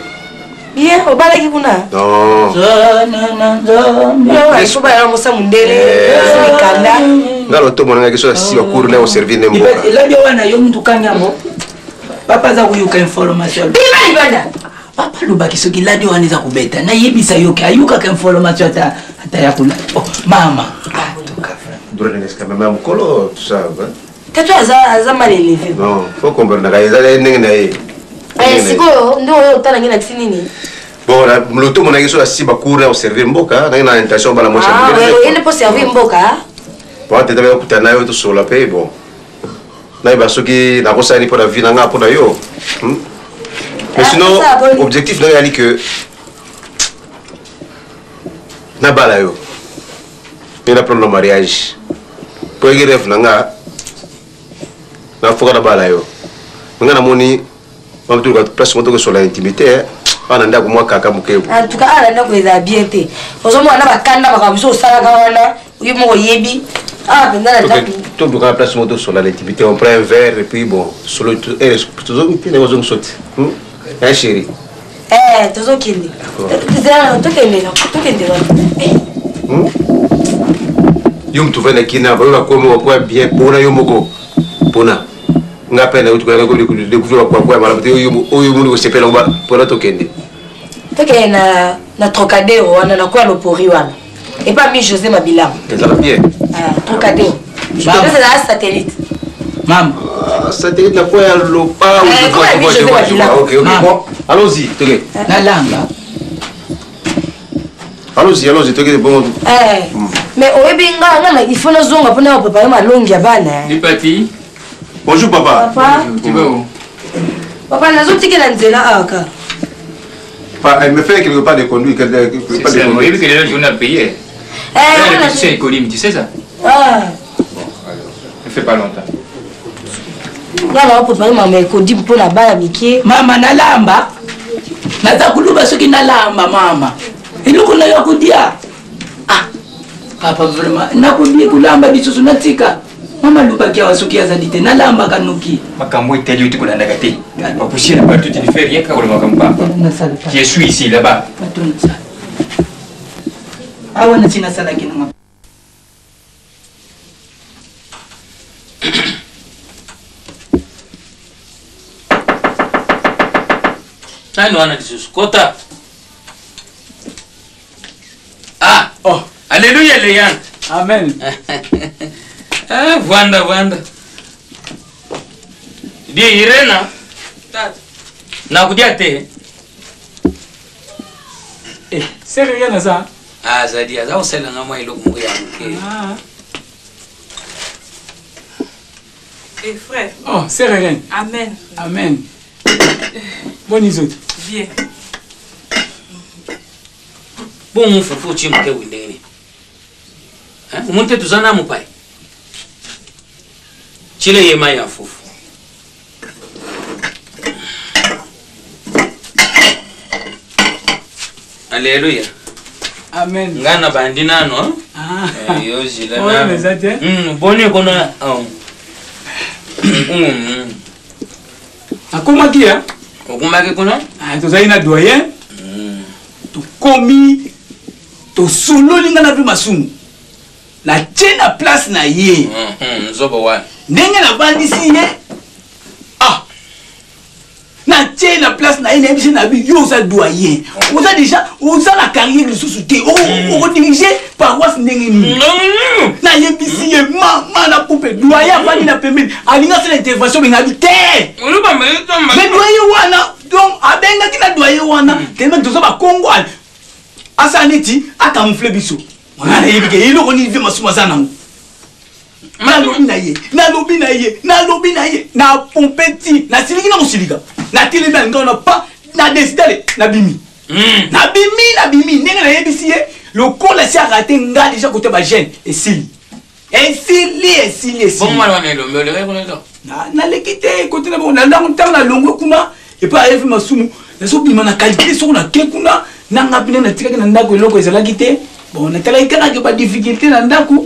Bien, obalaki kuna? Non. Yo ya mosa mundele, mikanda. Nga lotomo nanga kiso si ba cours na servir ne mboka. Eladi wana yo mutu kangi yango. Papa aza koyoka information. Bima libanda. Papa alobaki soki ladi wana eza kobeta nayebisa yo ke ayokaka information ata ata ya kola. Oh, mama. Droit de l'esclave, même mokolo tout ça. Tatu aza aza mal élevé. Non, faut comprendre naka eza ndenge na ye. Eh sikoyo nde oyo otala ngai na kisi nini? Bon, la loto monaki so asi ba cours na servir mboka, ndenge na intention bala mwasi. Ah, oyende po servir mboka. Bon, tata ba kuta na yo to sola pe bon. Nayeba soki nakosala nini mpo na vie na nga mpo na yo. Mais sinon, objectif na yo yali que nabala yo. Mpe na plan na mariage. Po eki rêve na nga nafoka nabala yo. Nga namoni bamutuluka place moko tokosola intimité awa na ndako mwa kaka moke. En tout cas awa na ndako ezala bien te. Ozomona na bakanda makambo mosusu osalaka wana yo moko oyebi. Ah, mpenza na ndako. Toluka place moko tosola na intimité, on prend un verre et puis bon, solo tozongi te ndenge ozongi soti. Hein chérie? Eh, tozokende. Tokende, tokende wana. Yo moto ovandi na kina bayo bakomi bakoya bien mpona yo moko mpona nga mpe nayo découvrir bakwakwa ya malamu te oyo omoni kosepela mpona tokende. Tokende na na Trocadero wana na kwa lopori wana. Epa mi José Mabilam. Ezala bien. Trocadero. Ezala satellite. Mama. Satellite na kwa ya lopa. Ok, ok. Bon, allons-y, toke. Nalamba. Allons-y, allons-y, toke bon. Eh. Mais oyebi nga nga il faut nazonga mpona préparer malongi ya bana. Lipati. Bonjour papa. Papa. Tu vas où? Papa nazotikela nzela awa kaka. Elle me fait quelque part de conduire. Quelque part de conduire. Oui, que les gens ont payé. Eh, tu sais, Colim, tu sais ça? Ah. Bon, alors, ne fait pas longtemps. Nga na préparé mama ekodi mpo na bana mike. Mama nalamba. Naza kuluba soki nalamba mama. Eloko na yo kodia. Ah. Papa vraiment nakodia kulamba lisusu natika. Mama alobaki awa soki azali te nalambaka noki. Makambo etali yo te kolandaka te. Ba poussière partout, tu ne fais rien kaka koloba makambo pamba. Je suis ici là-bas. Awa nati nasalaki nanga. Nani wana lisusu kota. Ah, oh, alléluia Léane. Amen. Ah, vanda vanda. Di Irena. Tata. Nakudia te. Eh, sere yana za. Ah, zadi aza osala nga mwa eloko moko ya moke. Ah. Eh frère. Oh, sere Irene. Amen. Amen. Bonne izote. Bien. Bongo fufu otie moke boye ndenge nini? Omoni te toza na mopaya. Tiela ye mai ya fufu. Alléluia. Amen. Ngai na bandi nano. Ah. Eh, yo zila Problème nano. eza te. Boni kuna. Oh. Akomaki ya? Okomaki kuna? Ah, tozali na doyen. Tokomi tosololi nga na mpe masumu. Natie na place na ye. Nzobo wana. Ndenge navandisi ye. Ah. Natie na place na ye nayebisi na bi yo oza doyen. Oza déjà oza na carrière lisusu te. Okodirige paroisse ndenge nini? Nayebisi ye mama na pope doyen avandi na pembeni alingi asala intervention mais ngabi te. Mais doyen wana donc abengaki na doyen wana tellement toza bakongo asala neti acamoufle biso. Nga nayebi ke eloko nini vie masumu aza nango. Nalobi na ye, nalobi na ye, nalobi na ye, na pompe ti, nasiliki na kosilika. Natelemi na linga wana pa, na décide ale, nabimi. Nabimi, nabimi, ndenge nayebisi ye, lokola si arate nga déjà kote ba jeune, esili. Esili, esili, esili. Bongo mwana wana elombe olekaki kuna te? Naleki te kote na bango, na ntango ntango nalongwe kuna, epai ayebi masumu, nazobima na calcul soko nake kuna, na nga mpena natikaki na ndako eloko ezalaki te. Bon, natalaki kaka ke ba difficulté na ndako.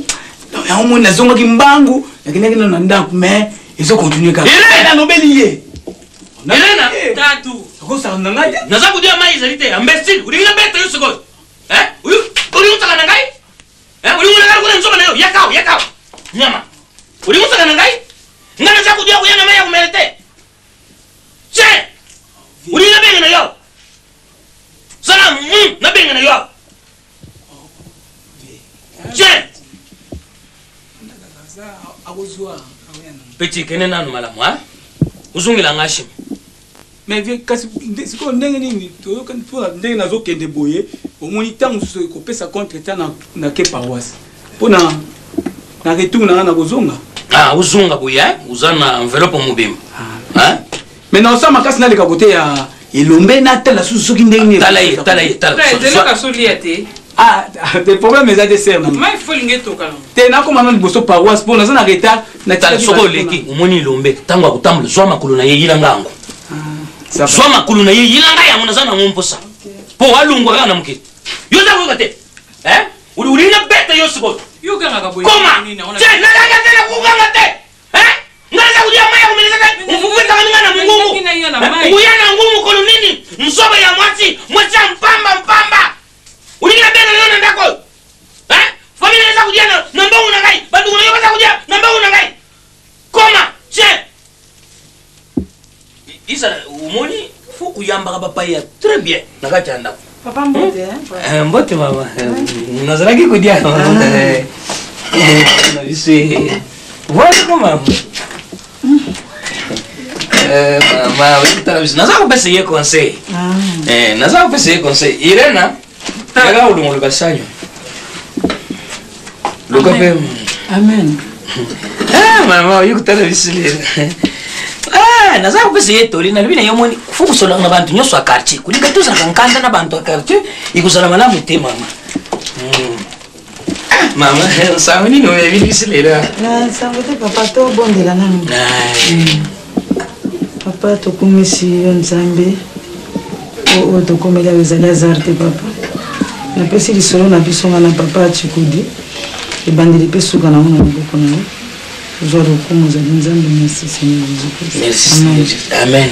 Donc, yango moni nazongaki mbangu, nakendaki nano na ndako, mais ezo continuer kaka. Elena! Nalobeli ye. Elena! Tatu. Okosaka na ngai te. Naza kodia mai ezali te. Imbécile, olingi nabeta yo sikoyo. Hein? Olingi osaka na ngai? Hein? Olingi oleka lokola nzoba na yo? Yaka awa, yaka awa. Nyama. Olingi osaka na ngai? Ngai naza kodia koya na mai ya komela te. Tiens! Olingi nabenga na yo? Sala nabenga na yo awa. Tiens! Petit, kende nanu malamu, hein? Ozongela ngai nsima. Mais vieux, kasi sikoyo ndenge nini toyokani mpo na ndenge nazokende boye, omoni ntango mosusu ekopesa contre temps na ke paroisse mpo na na retour na ngai nakozonga. Ah, ozonga boye, hein? Oza na enveloppe mobimba. Hein? Mais na osala makasi naleka kote ya elombe natala susu soki ndenge nini. Tala ye, tala ye, tala. Zelaka solia te. Ah, te problème eza te sœur na. Mai fo linge toka na. Te nakoma na liboso paroisse mpo naza na retard. Tala soki oleki omoni elombe ntango akotambola zwa makolo na ye yilanga yango. Zwa makolo na ye yilanga yango naza nango mposa. Mpo alongwa kaka na mokili. Yo oza koyoka te. Hein? Olingi nabeta yo sikoyo. Yo ogangaka boye. Koma! Te nalanga te nakokanga te. Hein? Nga naza kolia mai ya komelisa te. Mfufu etangami nga na mongongo. Okoya na yango mokolo nini? Nzoba ya mwasi, mwasi ya mpamba mpamba. Olingi nabenga yo na ndako oyo? Hein? Famille na eza kolia na mbongo na ngai. Bandeko na yo baza kolia na mbongo na ngai. Koma! Tiens! Isa, omoni fo koyambaka bapaya très bien na kati ya ndako. Papa mbote, hein? Mbote mama. Nazalaki kodia. Na biso. Voilà mama. Mama, oyokutala biso. Naza kopesa ye conseil. Naza kopesa ye conseil. Irena, yaka kolongolo basanyo. Luka mpe. Amen. Ah, mama, oyokutala biso lelo. Ah, naza kopesa ye toli nalobi na yo moni fo kosolaka na banto nyonso ya quartier kolika tozalaka nkanda na banto ya quartier ekozala malamu te mama. Ah, mama nsango nini oyebi biso lelo? Na nsango te papa, tobondela nanu. Papa, tokumisi yo Nzambe oyo tokomeli awa ezali hasard te papa. Napesi lisolo na biso nga na papa Tshikudi, ebandeli mpe suka nango na loboko na yo. Ozwa lokumu, ozali Nzambe. Merci Seigneur Jésus Christ. Merci Seigneur Jésus. Amen.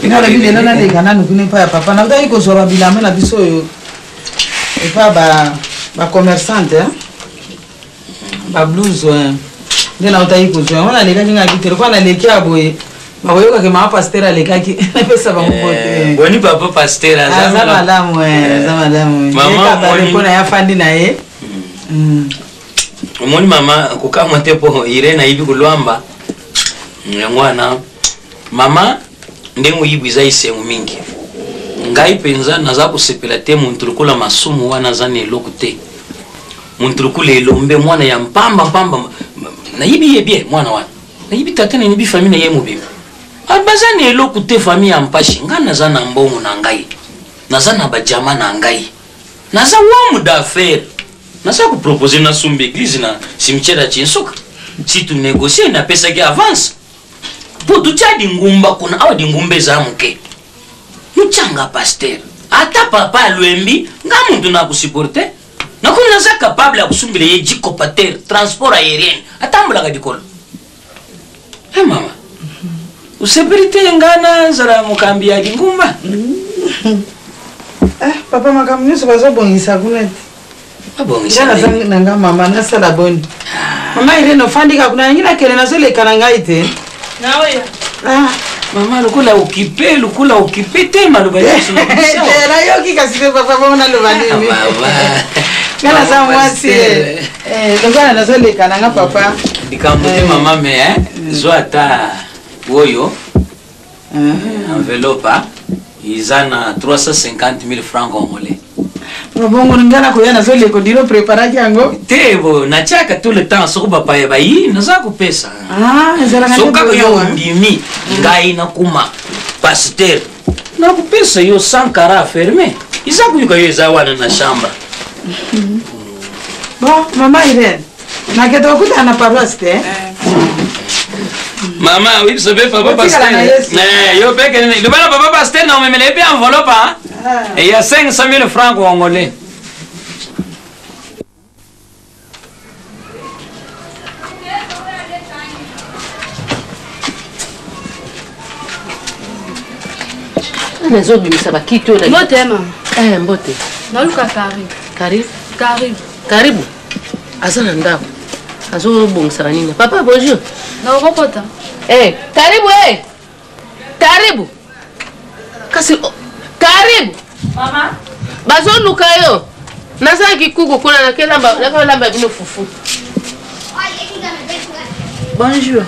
Nga nalobi lelo naleka nanu kuna epai ya papa, nautaki kozwa babilamba na biso oyo epai bacommerçante, bablouse nde nautaki kozwa yango. Nalekaki ngaki te lokola naleki ya boye bakoyokaki mama pasteur alekaki, napesa bango mbote. Boni papa pasteur? Aza malamu, aza malamu. Mpo na ye afandi na ye. Omoni mama, kokamwa te mpo Irene ayibi kolwamba yango wana. Mama, ndenge oyibi eza esengo mingi. Ngai mpenza naza kosepela te moto lokola masumu wana aza na eloko te. Moto lokola elombe mwana ya mpamba mpamba, nayibi ye bien mwana wana, nayibi tata, nayibi famille na ye mobimba. Baza na eloko te, famille ya mpashi. Ngai naza na mbongo na ngai, naza na bajama na ngai, naza homme d'affaires. Naza kopropose nasomba église na cimetière ya Tshinsuka. Si tu négocie, napesaki avance mpo totia lingumba kuna. Awa lingumba eza moke, notianga pasteur. Ata papa alwembi nga muntu nakusupporte nakomi naza capable ya kosumbela ye jicopater transport aérien atambolaka likolo. E mama, osepeli te nga nazala mokambi ya lingumba? Ah, papa, makambo nyonso bazobongisa kuna te. Babongisa Nga naza na nga mama, nasala boni? Mama Irene, ofandi kaka kuna, nalingi nakende, nazoleka na ngai te. Naoya. Ah. Mama lokola okipe, lokola okipe te maloba nyonso na biso. Eh, nayoki kasi te papa, bongo naloba nini? Nga naza mwasi eh. Eh, lokola nazoleka na nga papa. Likambo te mama, me eh, zwa ata oyo enveloppe ah, eza na 350 000 francs congolais. Bongo nga nakoya, nazoleka, odilo preparaki yango? Te, bo natiaka tout le temps soko bapaya bayi, naza kopesa. Ah, ezalaka nde So kaka boye yo awa. ondimi ngai nakuma pasteur, nakopesa yo 100 cara ferme, eza koyoka yo eza wana na chambre. Bon, mama Irene, nakende kokutana na paroisse te. Mama, oyebisa mpe papa Otikala na pasteur. Yesu. Eh, yo mpe kende loba na papa pasteur na omemela ye mpe enveloppe ah. Ya 500 000 francs congolais. Nazobimisa bakiti oyo na- Mbote, mama. Eh, mbote. Naluka Karibu. Karibu. Karibu. Karibu aza na ndako, azobongisaka nini. Papa, bonjour. Nakokota. Eh, karibu eh. Karibu kasi oh, karibu. Mama. Bazoluka yo. Nazalaki kuku kuna, nakelamba bino fufu. Bonjour.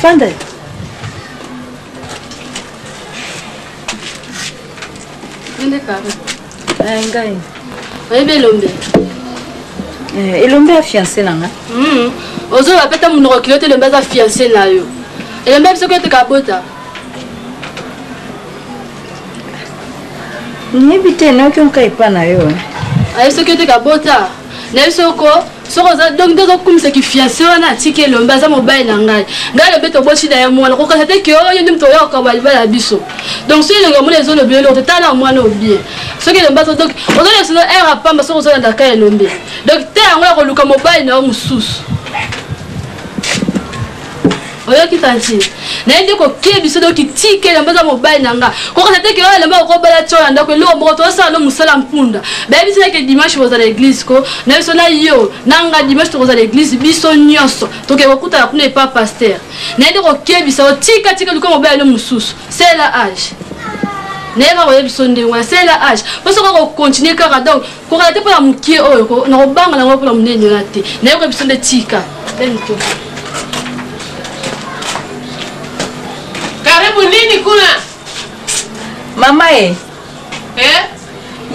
Fanda. Nde Karibu. Eh, ngai. Oyebi Elombe? Eh, Elombe ya fiancé na nga. Ozoba peta monoko kilo te. Elombe aza fiancé na yo? Elombe biso koyo kabota. Nayebi te, nayoki onka epa na yo. Ayebi soki yo te kabota. Nayebi soko soki oza donc nde ozokumisaki fiancé wana, atiki Elombe aza mobali na ngai. Ngai Elombe tobosi na ye mwana, kokasa te ke oyo nde moto oya kokaba libala ya biso. Donc soki elongi omona ezolobi eloko te, tala mwana obie. Soki Elombe azo, donc ozolekisa no aire apamba soki ozolanda ka Elombe. Donc te, yango ya koluka mobali na yo mosusu. Oyoki tanti? Naye nde kokebisa, doki tika Elombe aza mobali na nga. Kokasa te ke oyo Elombe okobala tio na ndako eloko moko tozosala no mosala mpunda. Bayebisi nake dimanche bozala église ko na biso na yo na nga, dimanche tokozala église biso nyonso, tokee kokutana kuna epa pasteur. Naye nde kokebisa, otika tika, luka mobali no mosusu. Sela age nayeba koyebi biso ndenge wana, sela age mpo soki okocontinue kaka, donc kokala te mpona mokie oyo nakobanga nango mpona monene wana te. Naye koyebi biso nde tika beni to. Karibu, nini kuna? Mama e. Eh?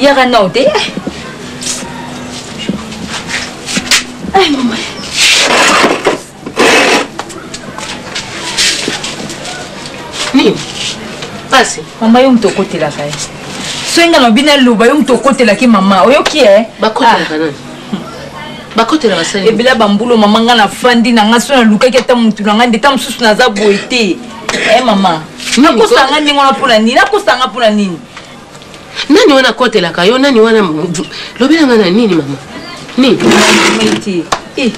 Yaka nao te. Ai mama. Nini pasi? Mama, yo moto okotelaka ye. Soki nga lobi naloba, yo moto okotelaki mama, oyoki e? Bakotelaka nani? Bakotelaka sani? Ebela bambulo mama, nga nafandi na nga so nalukaki ata motu na nga nde ta mosusu naza boye te. E mama, nakosanga ndenge wana mpona nini? Nakosanga mpona nini? Nani wana akotelaka yo? Nani wana? Lobelanga na nini mama, nini? Te e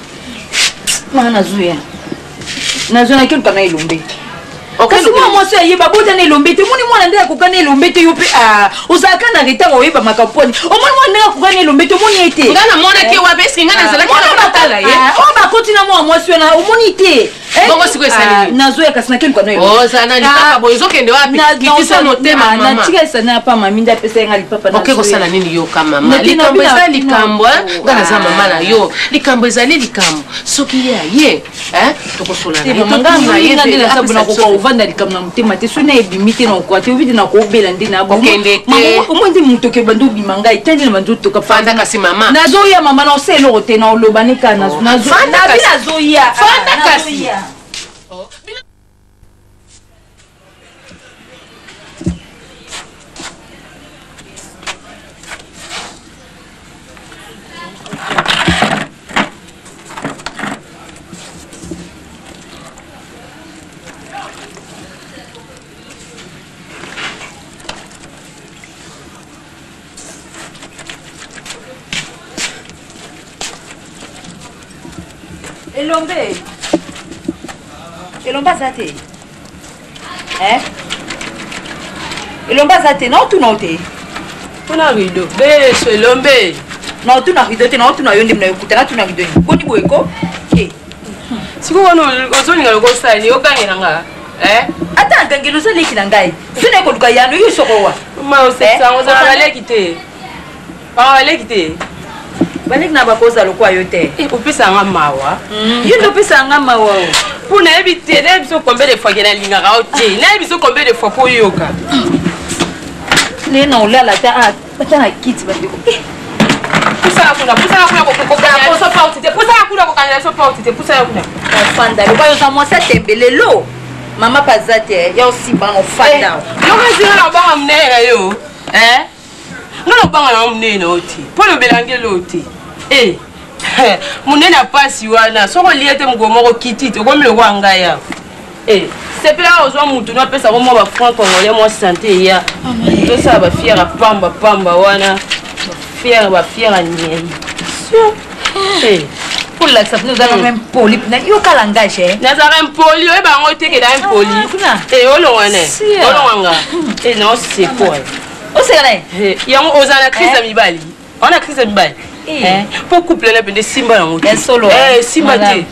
mama, nazoya, nazoya, nakeluka na Elombe. Kasi mwa mwasi ayeba bota na Elombe te. Omoni mwana nde akoka na Elombe te. Yo mpe ozalaka na retard, oyeba makambo poni. Omoni mwana ndenge akoka na Elombe te, omoni ye te? Nga namonaki wapi? Eske nga nazalaki wana natala ye? Oyo bakoti na mwa mwasi wana, omoni te? Bongo sikoyo esali nini? Nazoya kasi nakeluka na Oza na lipapa boye, ozokende wapi? Kitisa motema mama. Natika esana ya pa mami nde apesa ye nga lipapa. Oke kosala nini? Yoka mama, likambo eza likambo. Nga naza mama na yo, likambo ezali likambo. Soki ye aye, tokosola na ye, totuna ye. Nde naza bona koka ovanda likambo na motema te. Soki na ebimi te, nakoka te, obite nakobela nde na Kokende te. Omoi nde moto oke bandi obima ngai te, nde na bandi otoka. Fanda kasi mama. Nazoya mama, na osala eloko te, na oloba ne kaka. Fanda kasi. Nazoya. Fanda kasi. Elombe. Elombe aza te. Eh? Elombe aza te, naotuna yo te. Kuna rido. Beso elombe. Naotuna rido te, naotuna yo nde na yokuta, natuna rido nini? Boni boye ko? Eh. Sikoyo wana ozolinga lokosala nini? Ogangela nga. Eh? Ata agangeli oza leki na ngai. Soki naye koluka yano yo soko wa. Ma osekisa yango ozala baleki te. Baka baleki te. Baleki na bakoza lokwa yo te. Eh, opesa nga mawa. Yo nde opesa nga mawa. Mpo nayebi te, nayebi biso combien de fois ke nalingaka yo te. Nayebi biso combien de fois mpo oyoka. Naye na olala ata ah, ata na kiti bandeko. Eh. Pusana kuna, pusana kuna kokokana biso porte te. Pusana kuna kokangela biso porte te. Pusana kuna. Ofanda lokola yo oza mwasi atembe lelo. Mama paza te, ya osimba na ofanda. Yo kasi nga na obanga monene na yo. Eh? Nga na obanga na monene na yo te. Mpo lobela nge lo te. Eh. Monene ya pasi wana, soki olie te mokolo moko kiti te, okomi lokola ngai awa. Eh, sepela ozwa mutu no apesa ko mwa ba franc congolais mwa sante eya. Tosala ba fière ya pamba pamba wana. Ba fière ba fière ya nyei. Eh. Kolakisa mpenza ozalaka meme poli mpenza yoka langage eh. Nazalaka impoli oyeba yango te ke na impoli. Eh, olongwa ne. Olongwa nga. Eh, na oseko. Oseka na ye. Yango ozala na crise ya mibali. Ona crise ya mibali. Eh, po couple na pende simba yango te. Eh, simba te.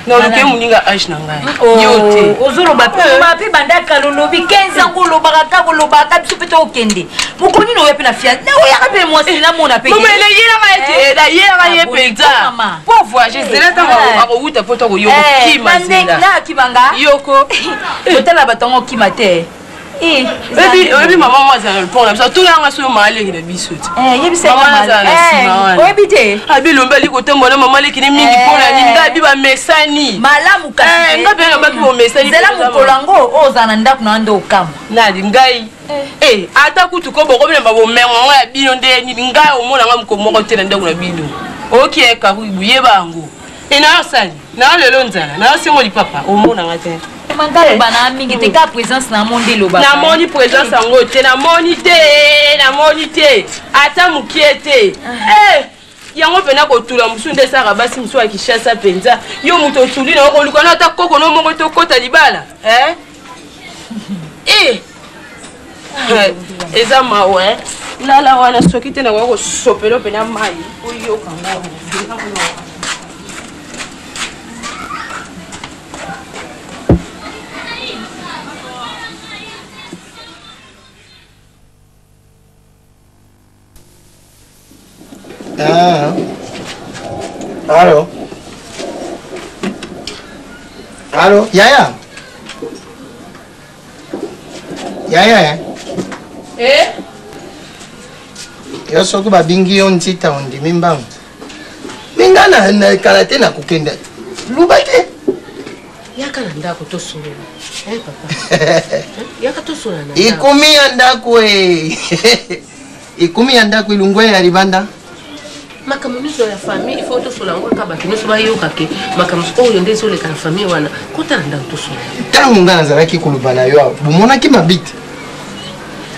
naluki moninga age na ngai yo te ozoloba mpe oloba mpe banda kala olobi 15 ans olobaka kaka olobaka biso mpe tokokende mokolo nini oya mpe na fiance na oyaka mpe mwasi namona mpe mama nayelaka ye te nayelaka ye mpenza po voyage zela ntango akowuta mpo toko yo kokima zela nakimanga yoko kotala bato yango okima te oyebi mama moko azala na lopango na biso atunanga soki mama aleki na biso te mama azala na nsima wana oyebi te abi elombe ali kotambola na mama aleki ne mingi mpo na nini ngai abi bamesani malamu kasi ngai mpe nabaki bomesani zela mokolo yango oyo ozala na ndako na yo nde okamwa nani ngai ata kutu ko bokomina babomengo yango ya bino nde nini ngai omona ngai mokolo moko te na ndako na bino oki karibu yeba yango e nayosali nayo lelo nzala nayosengo lipapa omonanga te mangaloba na mingi te kaka présence na mo nde elobaka namoni présence yango te namoni te namoni te ata mokie te eh, yango mpena kotula mosusu nde esalaka basi mosusu ya kinshasa mpenza yo moto otuli na yo koluka no ata koko no moko tokota libala eh? eh. eza mawa eh? lala wana soki te nakoki kosopelo mpena mai oyoka ngo Ah. Allô? Allô? Yaya? Yaya? Eh? Yo soki babingi yo nzita ondimi mbangu. Me nga na, na kala te nakokenda. Luba te. Yaka na ndako tosolola. Eh papa. Yaka tosolola na ndako. Ikumi ya ndako e. Ikumi ya ndako ilungwe ya libanda. Makambo nyonso ya famille il faut tosolola yango kaka bato nyonso bayoka ke makambo oyo nde ezoleka na famille wana kota na ndako tosolola. Ntango nga nazalaki koloba na yo awa, bomonaki mabite?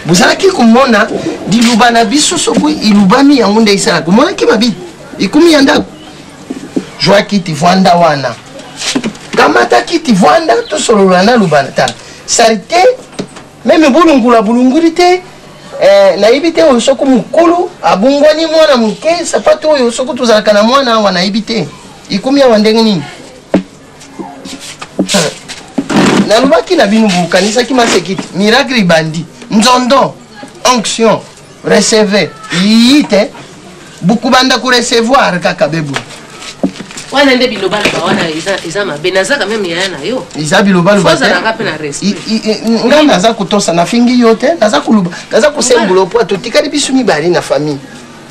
Bozalaki komona liloba na biso soki ilobami yango nde esalaka. Bomonaki mabite? Ikumi ya ndako. Zwa kiti vwanda wana. Kamata kiti vwanda tosolola na lobana. Tala, salite meme bulungula bulunguli te. Eh, nayebi te oyo soki mokolo abongwani mwana moke sapato oyo soki tozalaka na mwana awa nayebi te ikomi awa ndenge nini nalobaki na bino bokanisaki masekiti miracle ebandi nzondo onction receve yiyi te bokobanda korecevoir kaka bebu wana nde bilobaloba wana eza mabe nazaka meme yaya na yo eza bilobaloba ozalaka mpe na respect ngai naza kotosa nafingi yo te naza koloba naza kosembola po totikali biso mibale na famille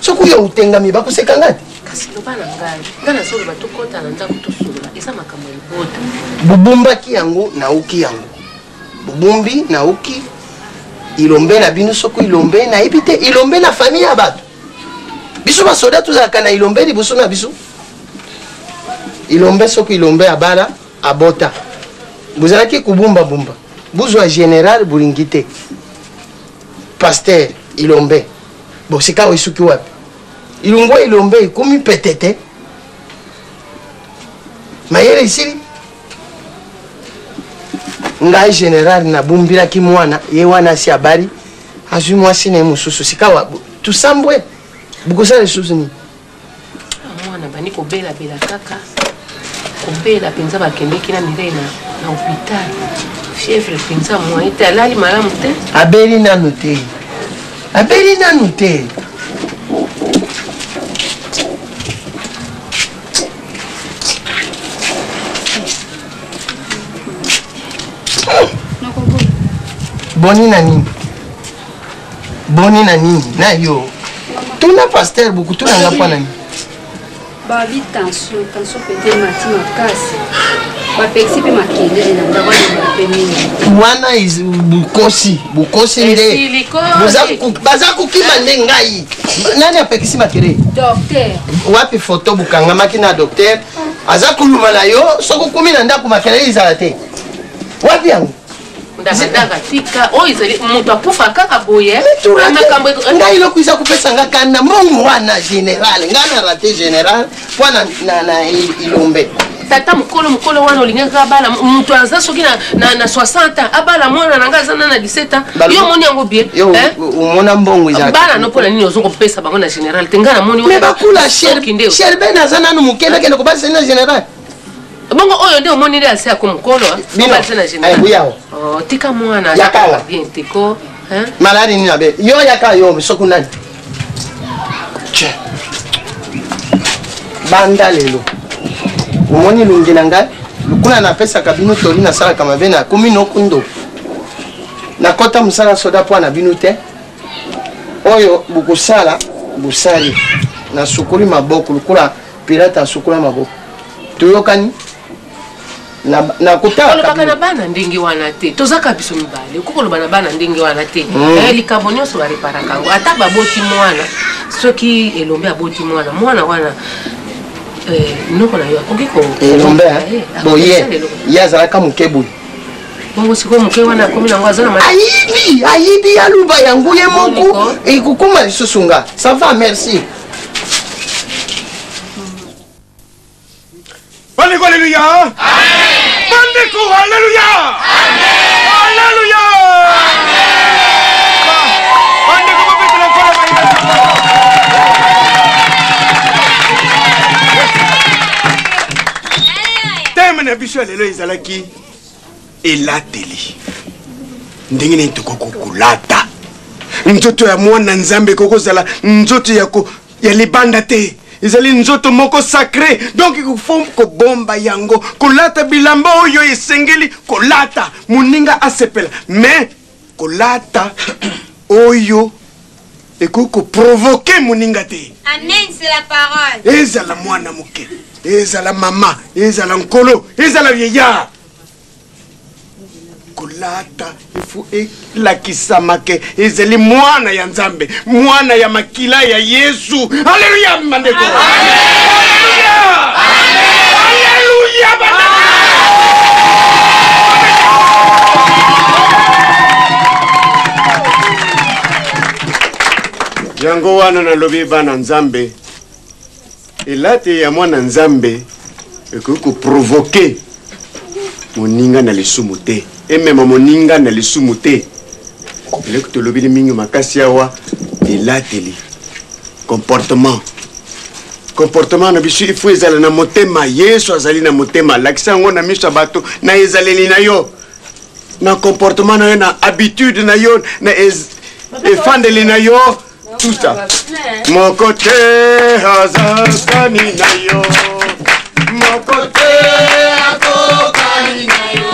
soki oyo otengami bakoseka ngai te kasi loba na ngai ngai nazoloba tokɔta na ndako tosolola eza makambo ya libota bobombaki yango naoki yango bobombi naoki ilombe na bino soki ilombe nayebi te ilombe na famille ya bato biso basoda tozalaka na ilombe liboso na biso ilombe soki ilombe abala abota bozalaki kobumbabumba bozwa general bolingi te paster ilombe bosika oyo esuki wapi ilongwa ilombe ekomi pete te. Mayele esili. Ngai general nabumbilaki mwana ye wana asi abali azwi mwasi na ye mosusu sikawa tusambwe bokosala lisusu nini? Mwana bandi kobelabela kaka kobela mpenza, bakendeki na Mireille na hôpital, fièvre mpenza moyen te, alali malamu te. Abeli nanu te, abeli nanu te. Boni na nini? Boni na nini? Na yo. Tuna pasteur bokutuna nga mpo na nini? Babi tension, tension mpenza emati makasi. Bapekisi mpe makelele na ndako alobaka mpe mingi. Wana bukosi, bukosi nde. Baza kokima nde ngai. Nani apekisi makelele? Docteur. Wapi foto bokangamaki na docteur? Aza kuluma na yo soki okomi na ndako makelele ezala te. Wapi yango? Ndakandaka tika oyo ezali moto akufa kaka boye. Ngai eloko eza kopesa nga kanda mbongo wana général ngai na rate général mpo na Ilombe. Tata mokolo mokolo wana olingaki abala moto aza soki na 60 ans, abala mwana na ngai aza na 17 ans. Yo omoni yango bien? Omona mbongo ezala bana no mpo na nini ozo kopesa bango na général te? Ngai namoni me bakula Sherben aza nanu moke, nakende kobalisa na général. Bongo oyo nde omoni nde asi ako mokolo obalisa na général. Tika mwana aza bien te ko. Maladi nini abe yo yaka yo soki nani banda lelo omoni elongi na ngai lokola napesaka bino toli nasalaka mabe nakomi nokundo nakɔta mosala soda mpo na bino te oyo bokosala bosali nasukoli maboko lokola pirate asukola maboko toyokani nakotalolobaka na bana ndenge wana te tozaka biso mibale okoki koloba na bana ndenge wana te. Likambo nyonso bareparaka yango ata baboti mwana soki Elombe aboti mwana mwana wana noko na yo akoki. Elombe boye ye azalaka moke boye. Bongo sikoyo moke wana akomi nango aza na ayibi ayibi aluba yango ye moko ekokoma lisusu nga ça va merci. Bandeko, aleluya! Bandeko, aleluya! Aleluya! Bandeko, bobetela Nkolo thème na biso ya lelo ezalaki elateli ndenge nini tokoki kolata nzoto ya mwana Nzambe. Ekoki kozala nzoto ya libanda te, ezali nzoto moko sacré, donc faut kobomba yango, kolata bilamba oyo esengeli kolata moninga asepela, mais kolata oyo ekoki koprovoquer moninga te. Amen, c'est la parole. Ezala mwana moke, ezala mama, ezala nkolo, ezala vieillard, kolata il faut elakisama ke ezali mwana ya Nzambe, mwana ya makila ya Yesu. Aleluya bandeko, aleluya, aleluya bandeko. Yango wana nalobi, bana Nzambe, elate ya mwana Nzambe ekoki koprovoquer moninga na lisumu te, emema moninga na lisumu te. Eloko tolobeli mingi makasi awa, elateli, comportement. Comportement na biso il faut ezala na motema. Yesu azali na motema, alakisa yango na miso ya bato, na ezaleli na yo, na comportement na yo, na habitude na yo, na efandeli na yo, tout ça. Moko te azakani na yo, moko te akokani na yo,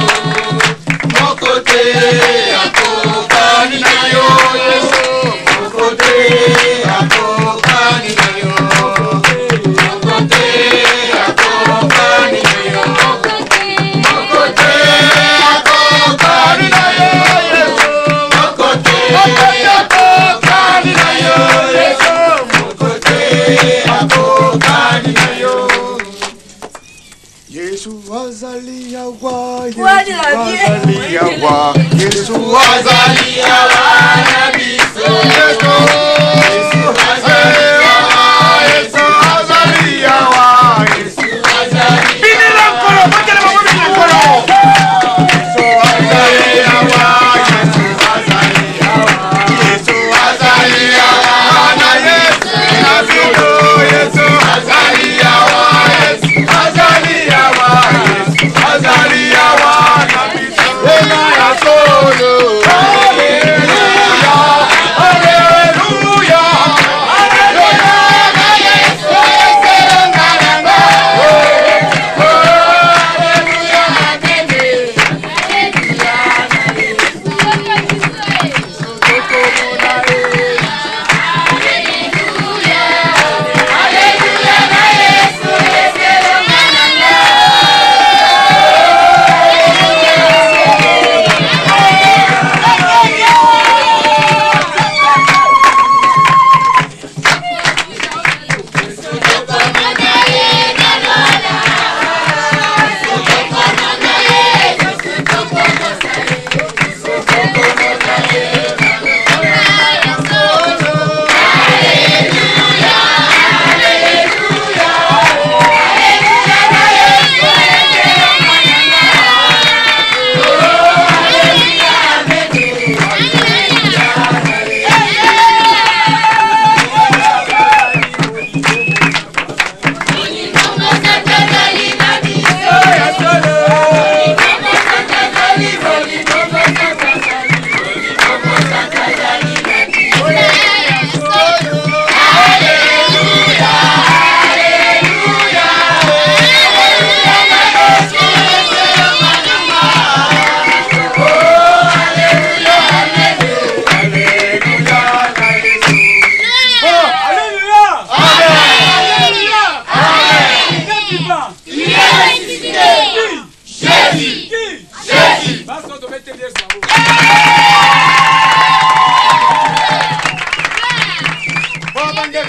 moko te akokani na yo, Yesu, moko te akokani na yo, moko te akokani na yo, moko te akokani na yo, Yesu, moko te akokani na yo, Yesu, moko te akokani na yo.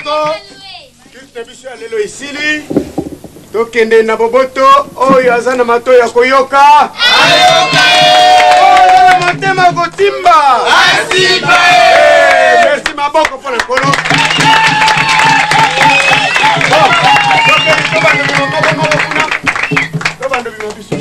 maboko. Culte na biso ya lelo esili. Tokende na boboto oyo aza na matoi ya koyoka. Ayoka ye. Oyo aza na motema ya kotimba. Asimba ye. Merci maboko mpo na Nkolo. Bon, tokende tobanda bima moko moko kuna. Tobanda bima biso.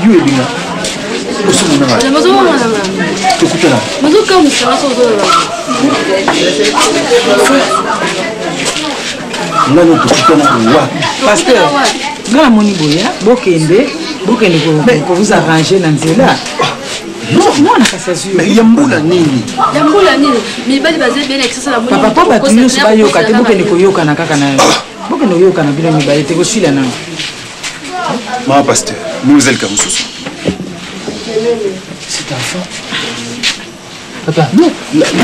Yo elinga osomonanga tokutana. Ngano tokutana wapi? Pasteur, nga namoni boye, bokende bokende ko vous arranger na nzela. Mwana kasi azwi ya mbula nini? Ya mbula nini? Mibali baza ebele na kisasa na Papa, mpo bato nyonso bayoka te, bokende koyokana kaka na bokende koyokana bino mibale te kosila na Mama pasteur, bozelika mosusu. Cet enfant. Papa. Non,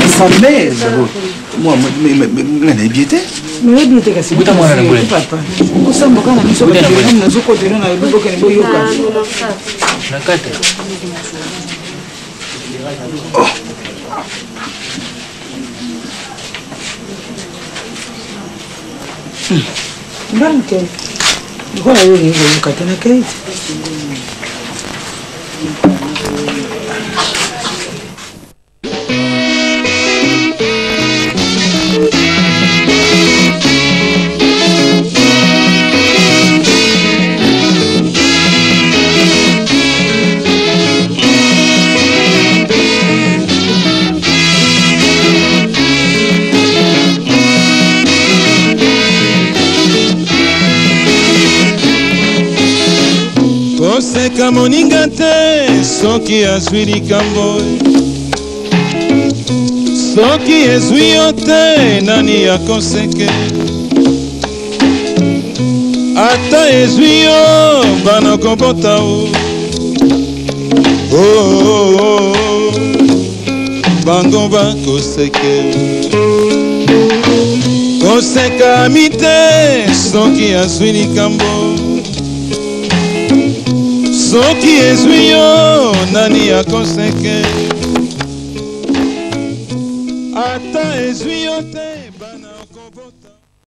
sa mère d'abord. Moi, nga nayebi ye te. Nayebi ye te kasi. Buta mwana na mbula. Papa. Osamboka na biso nazokotela na yebi bokende boyoka. Na kata. Oh. Ngani te. Lokola yo olingi koyoka te nakei te. Koseka moninga te soki azwi likambo, soki ezwi yo te nani akoseke? Ata ezwi yo bana kobota o oh, oh, oh, oh. Bango bakoseke. Koseka mi te soki azwi likambo, soki ezwi yo nani akoseke? Ata ezwi yo te.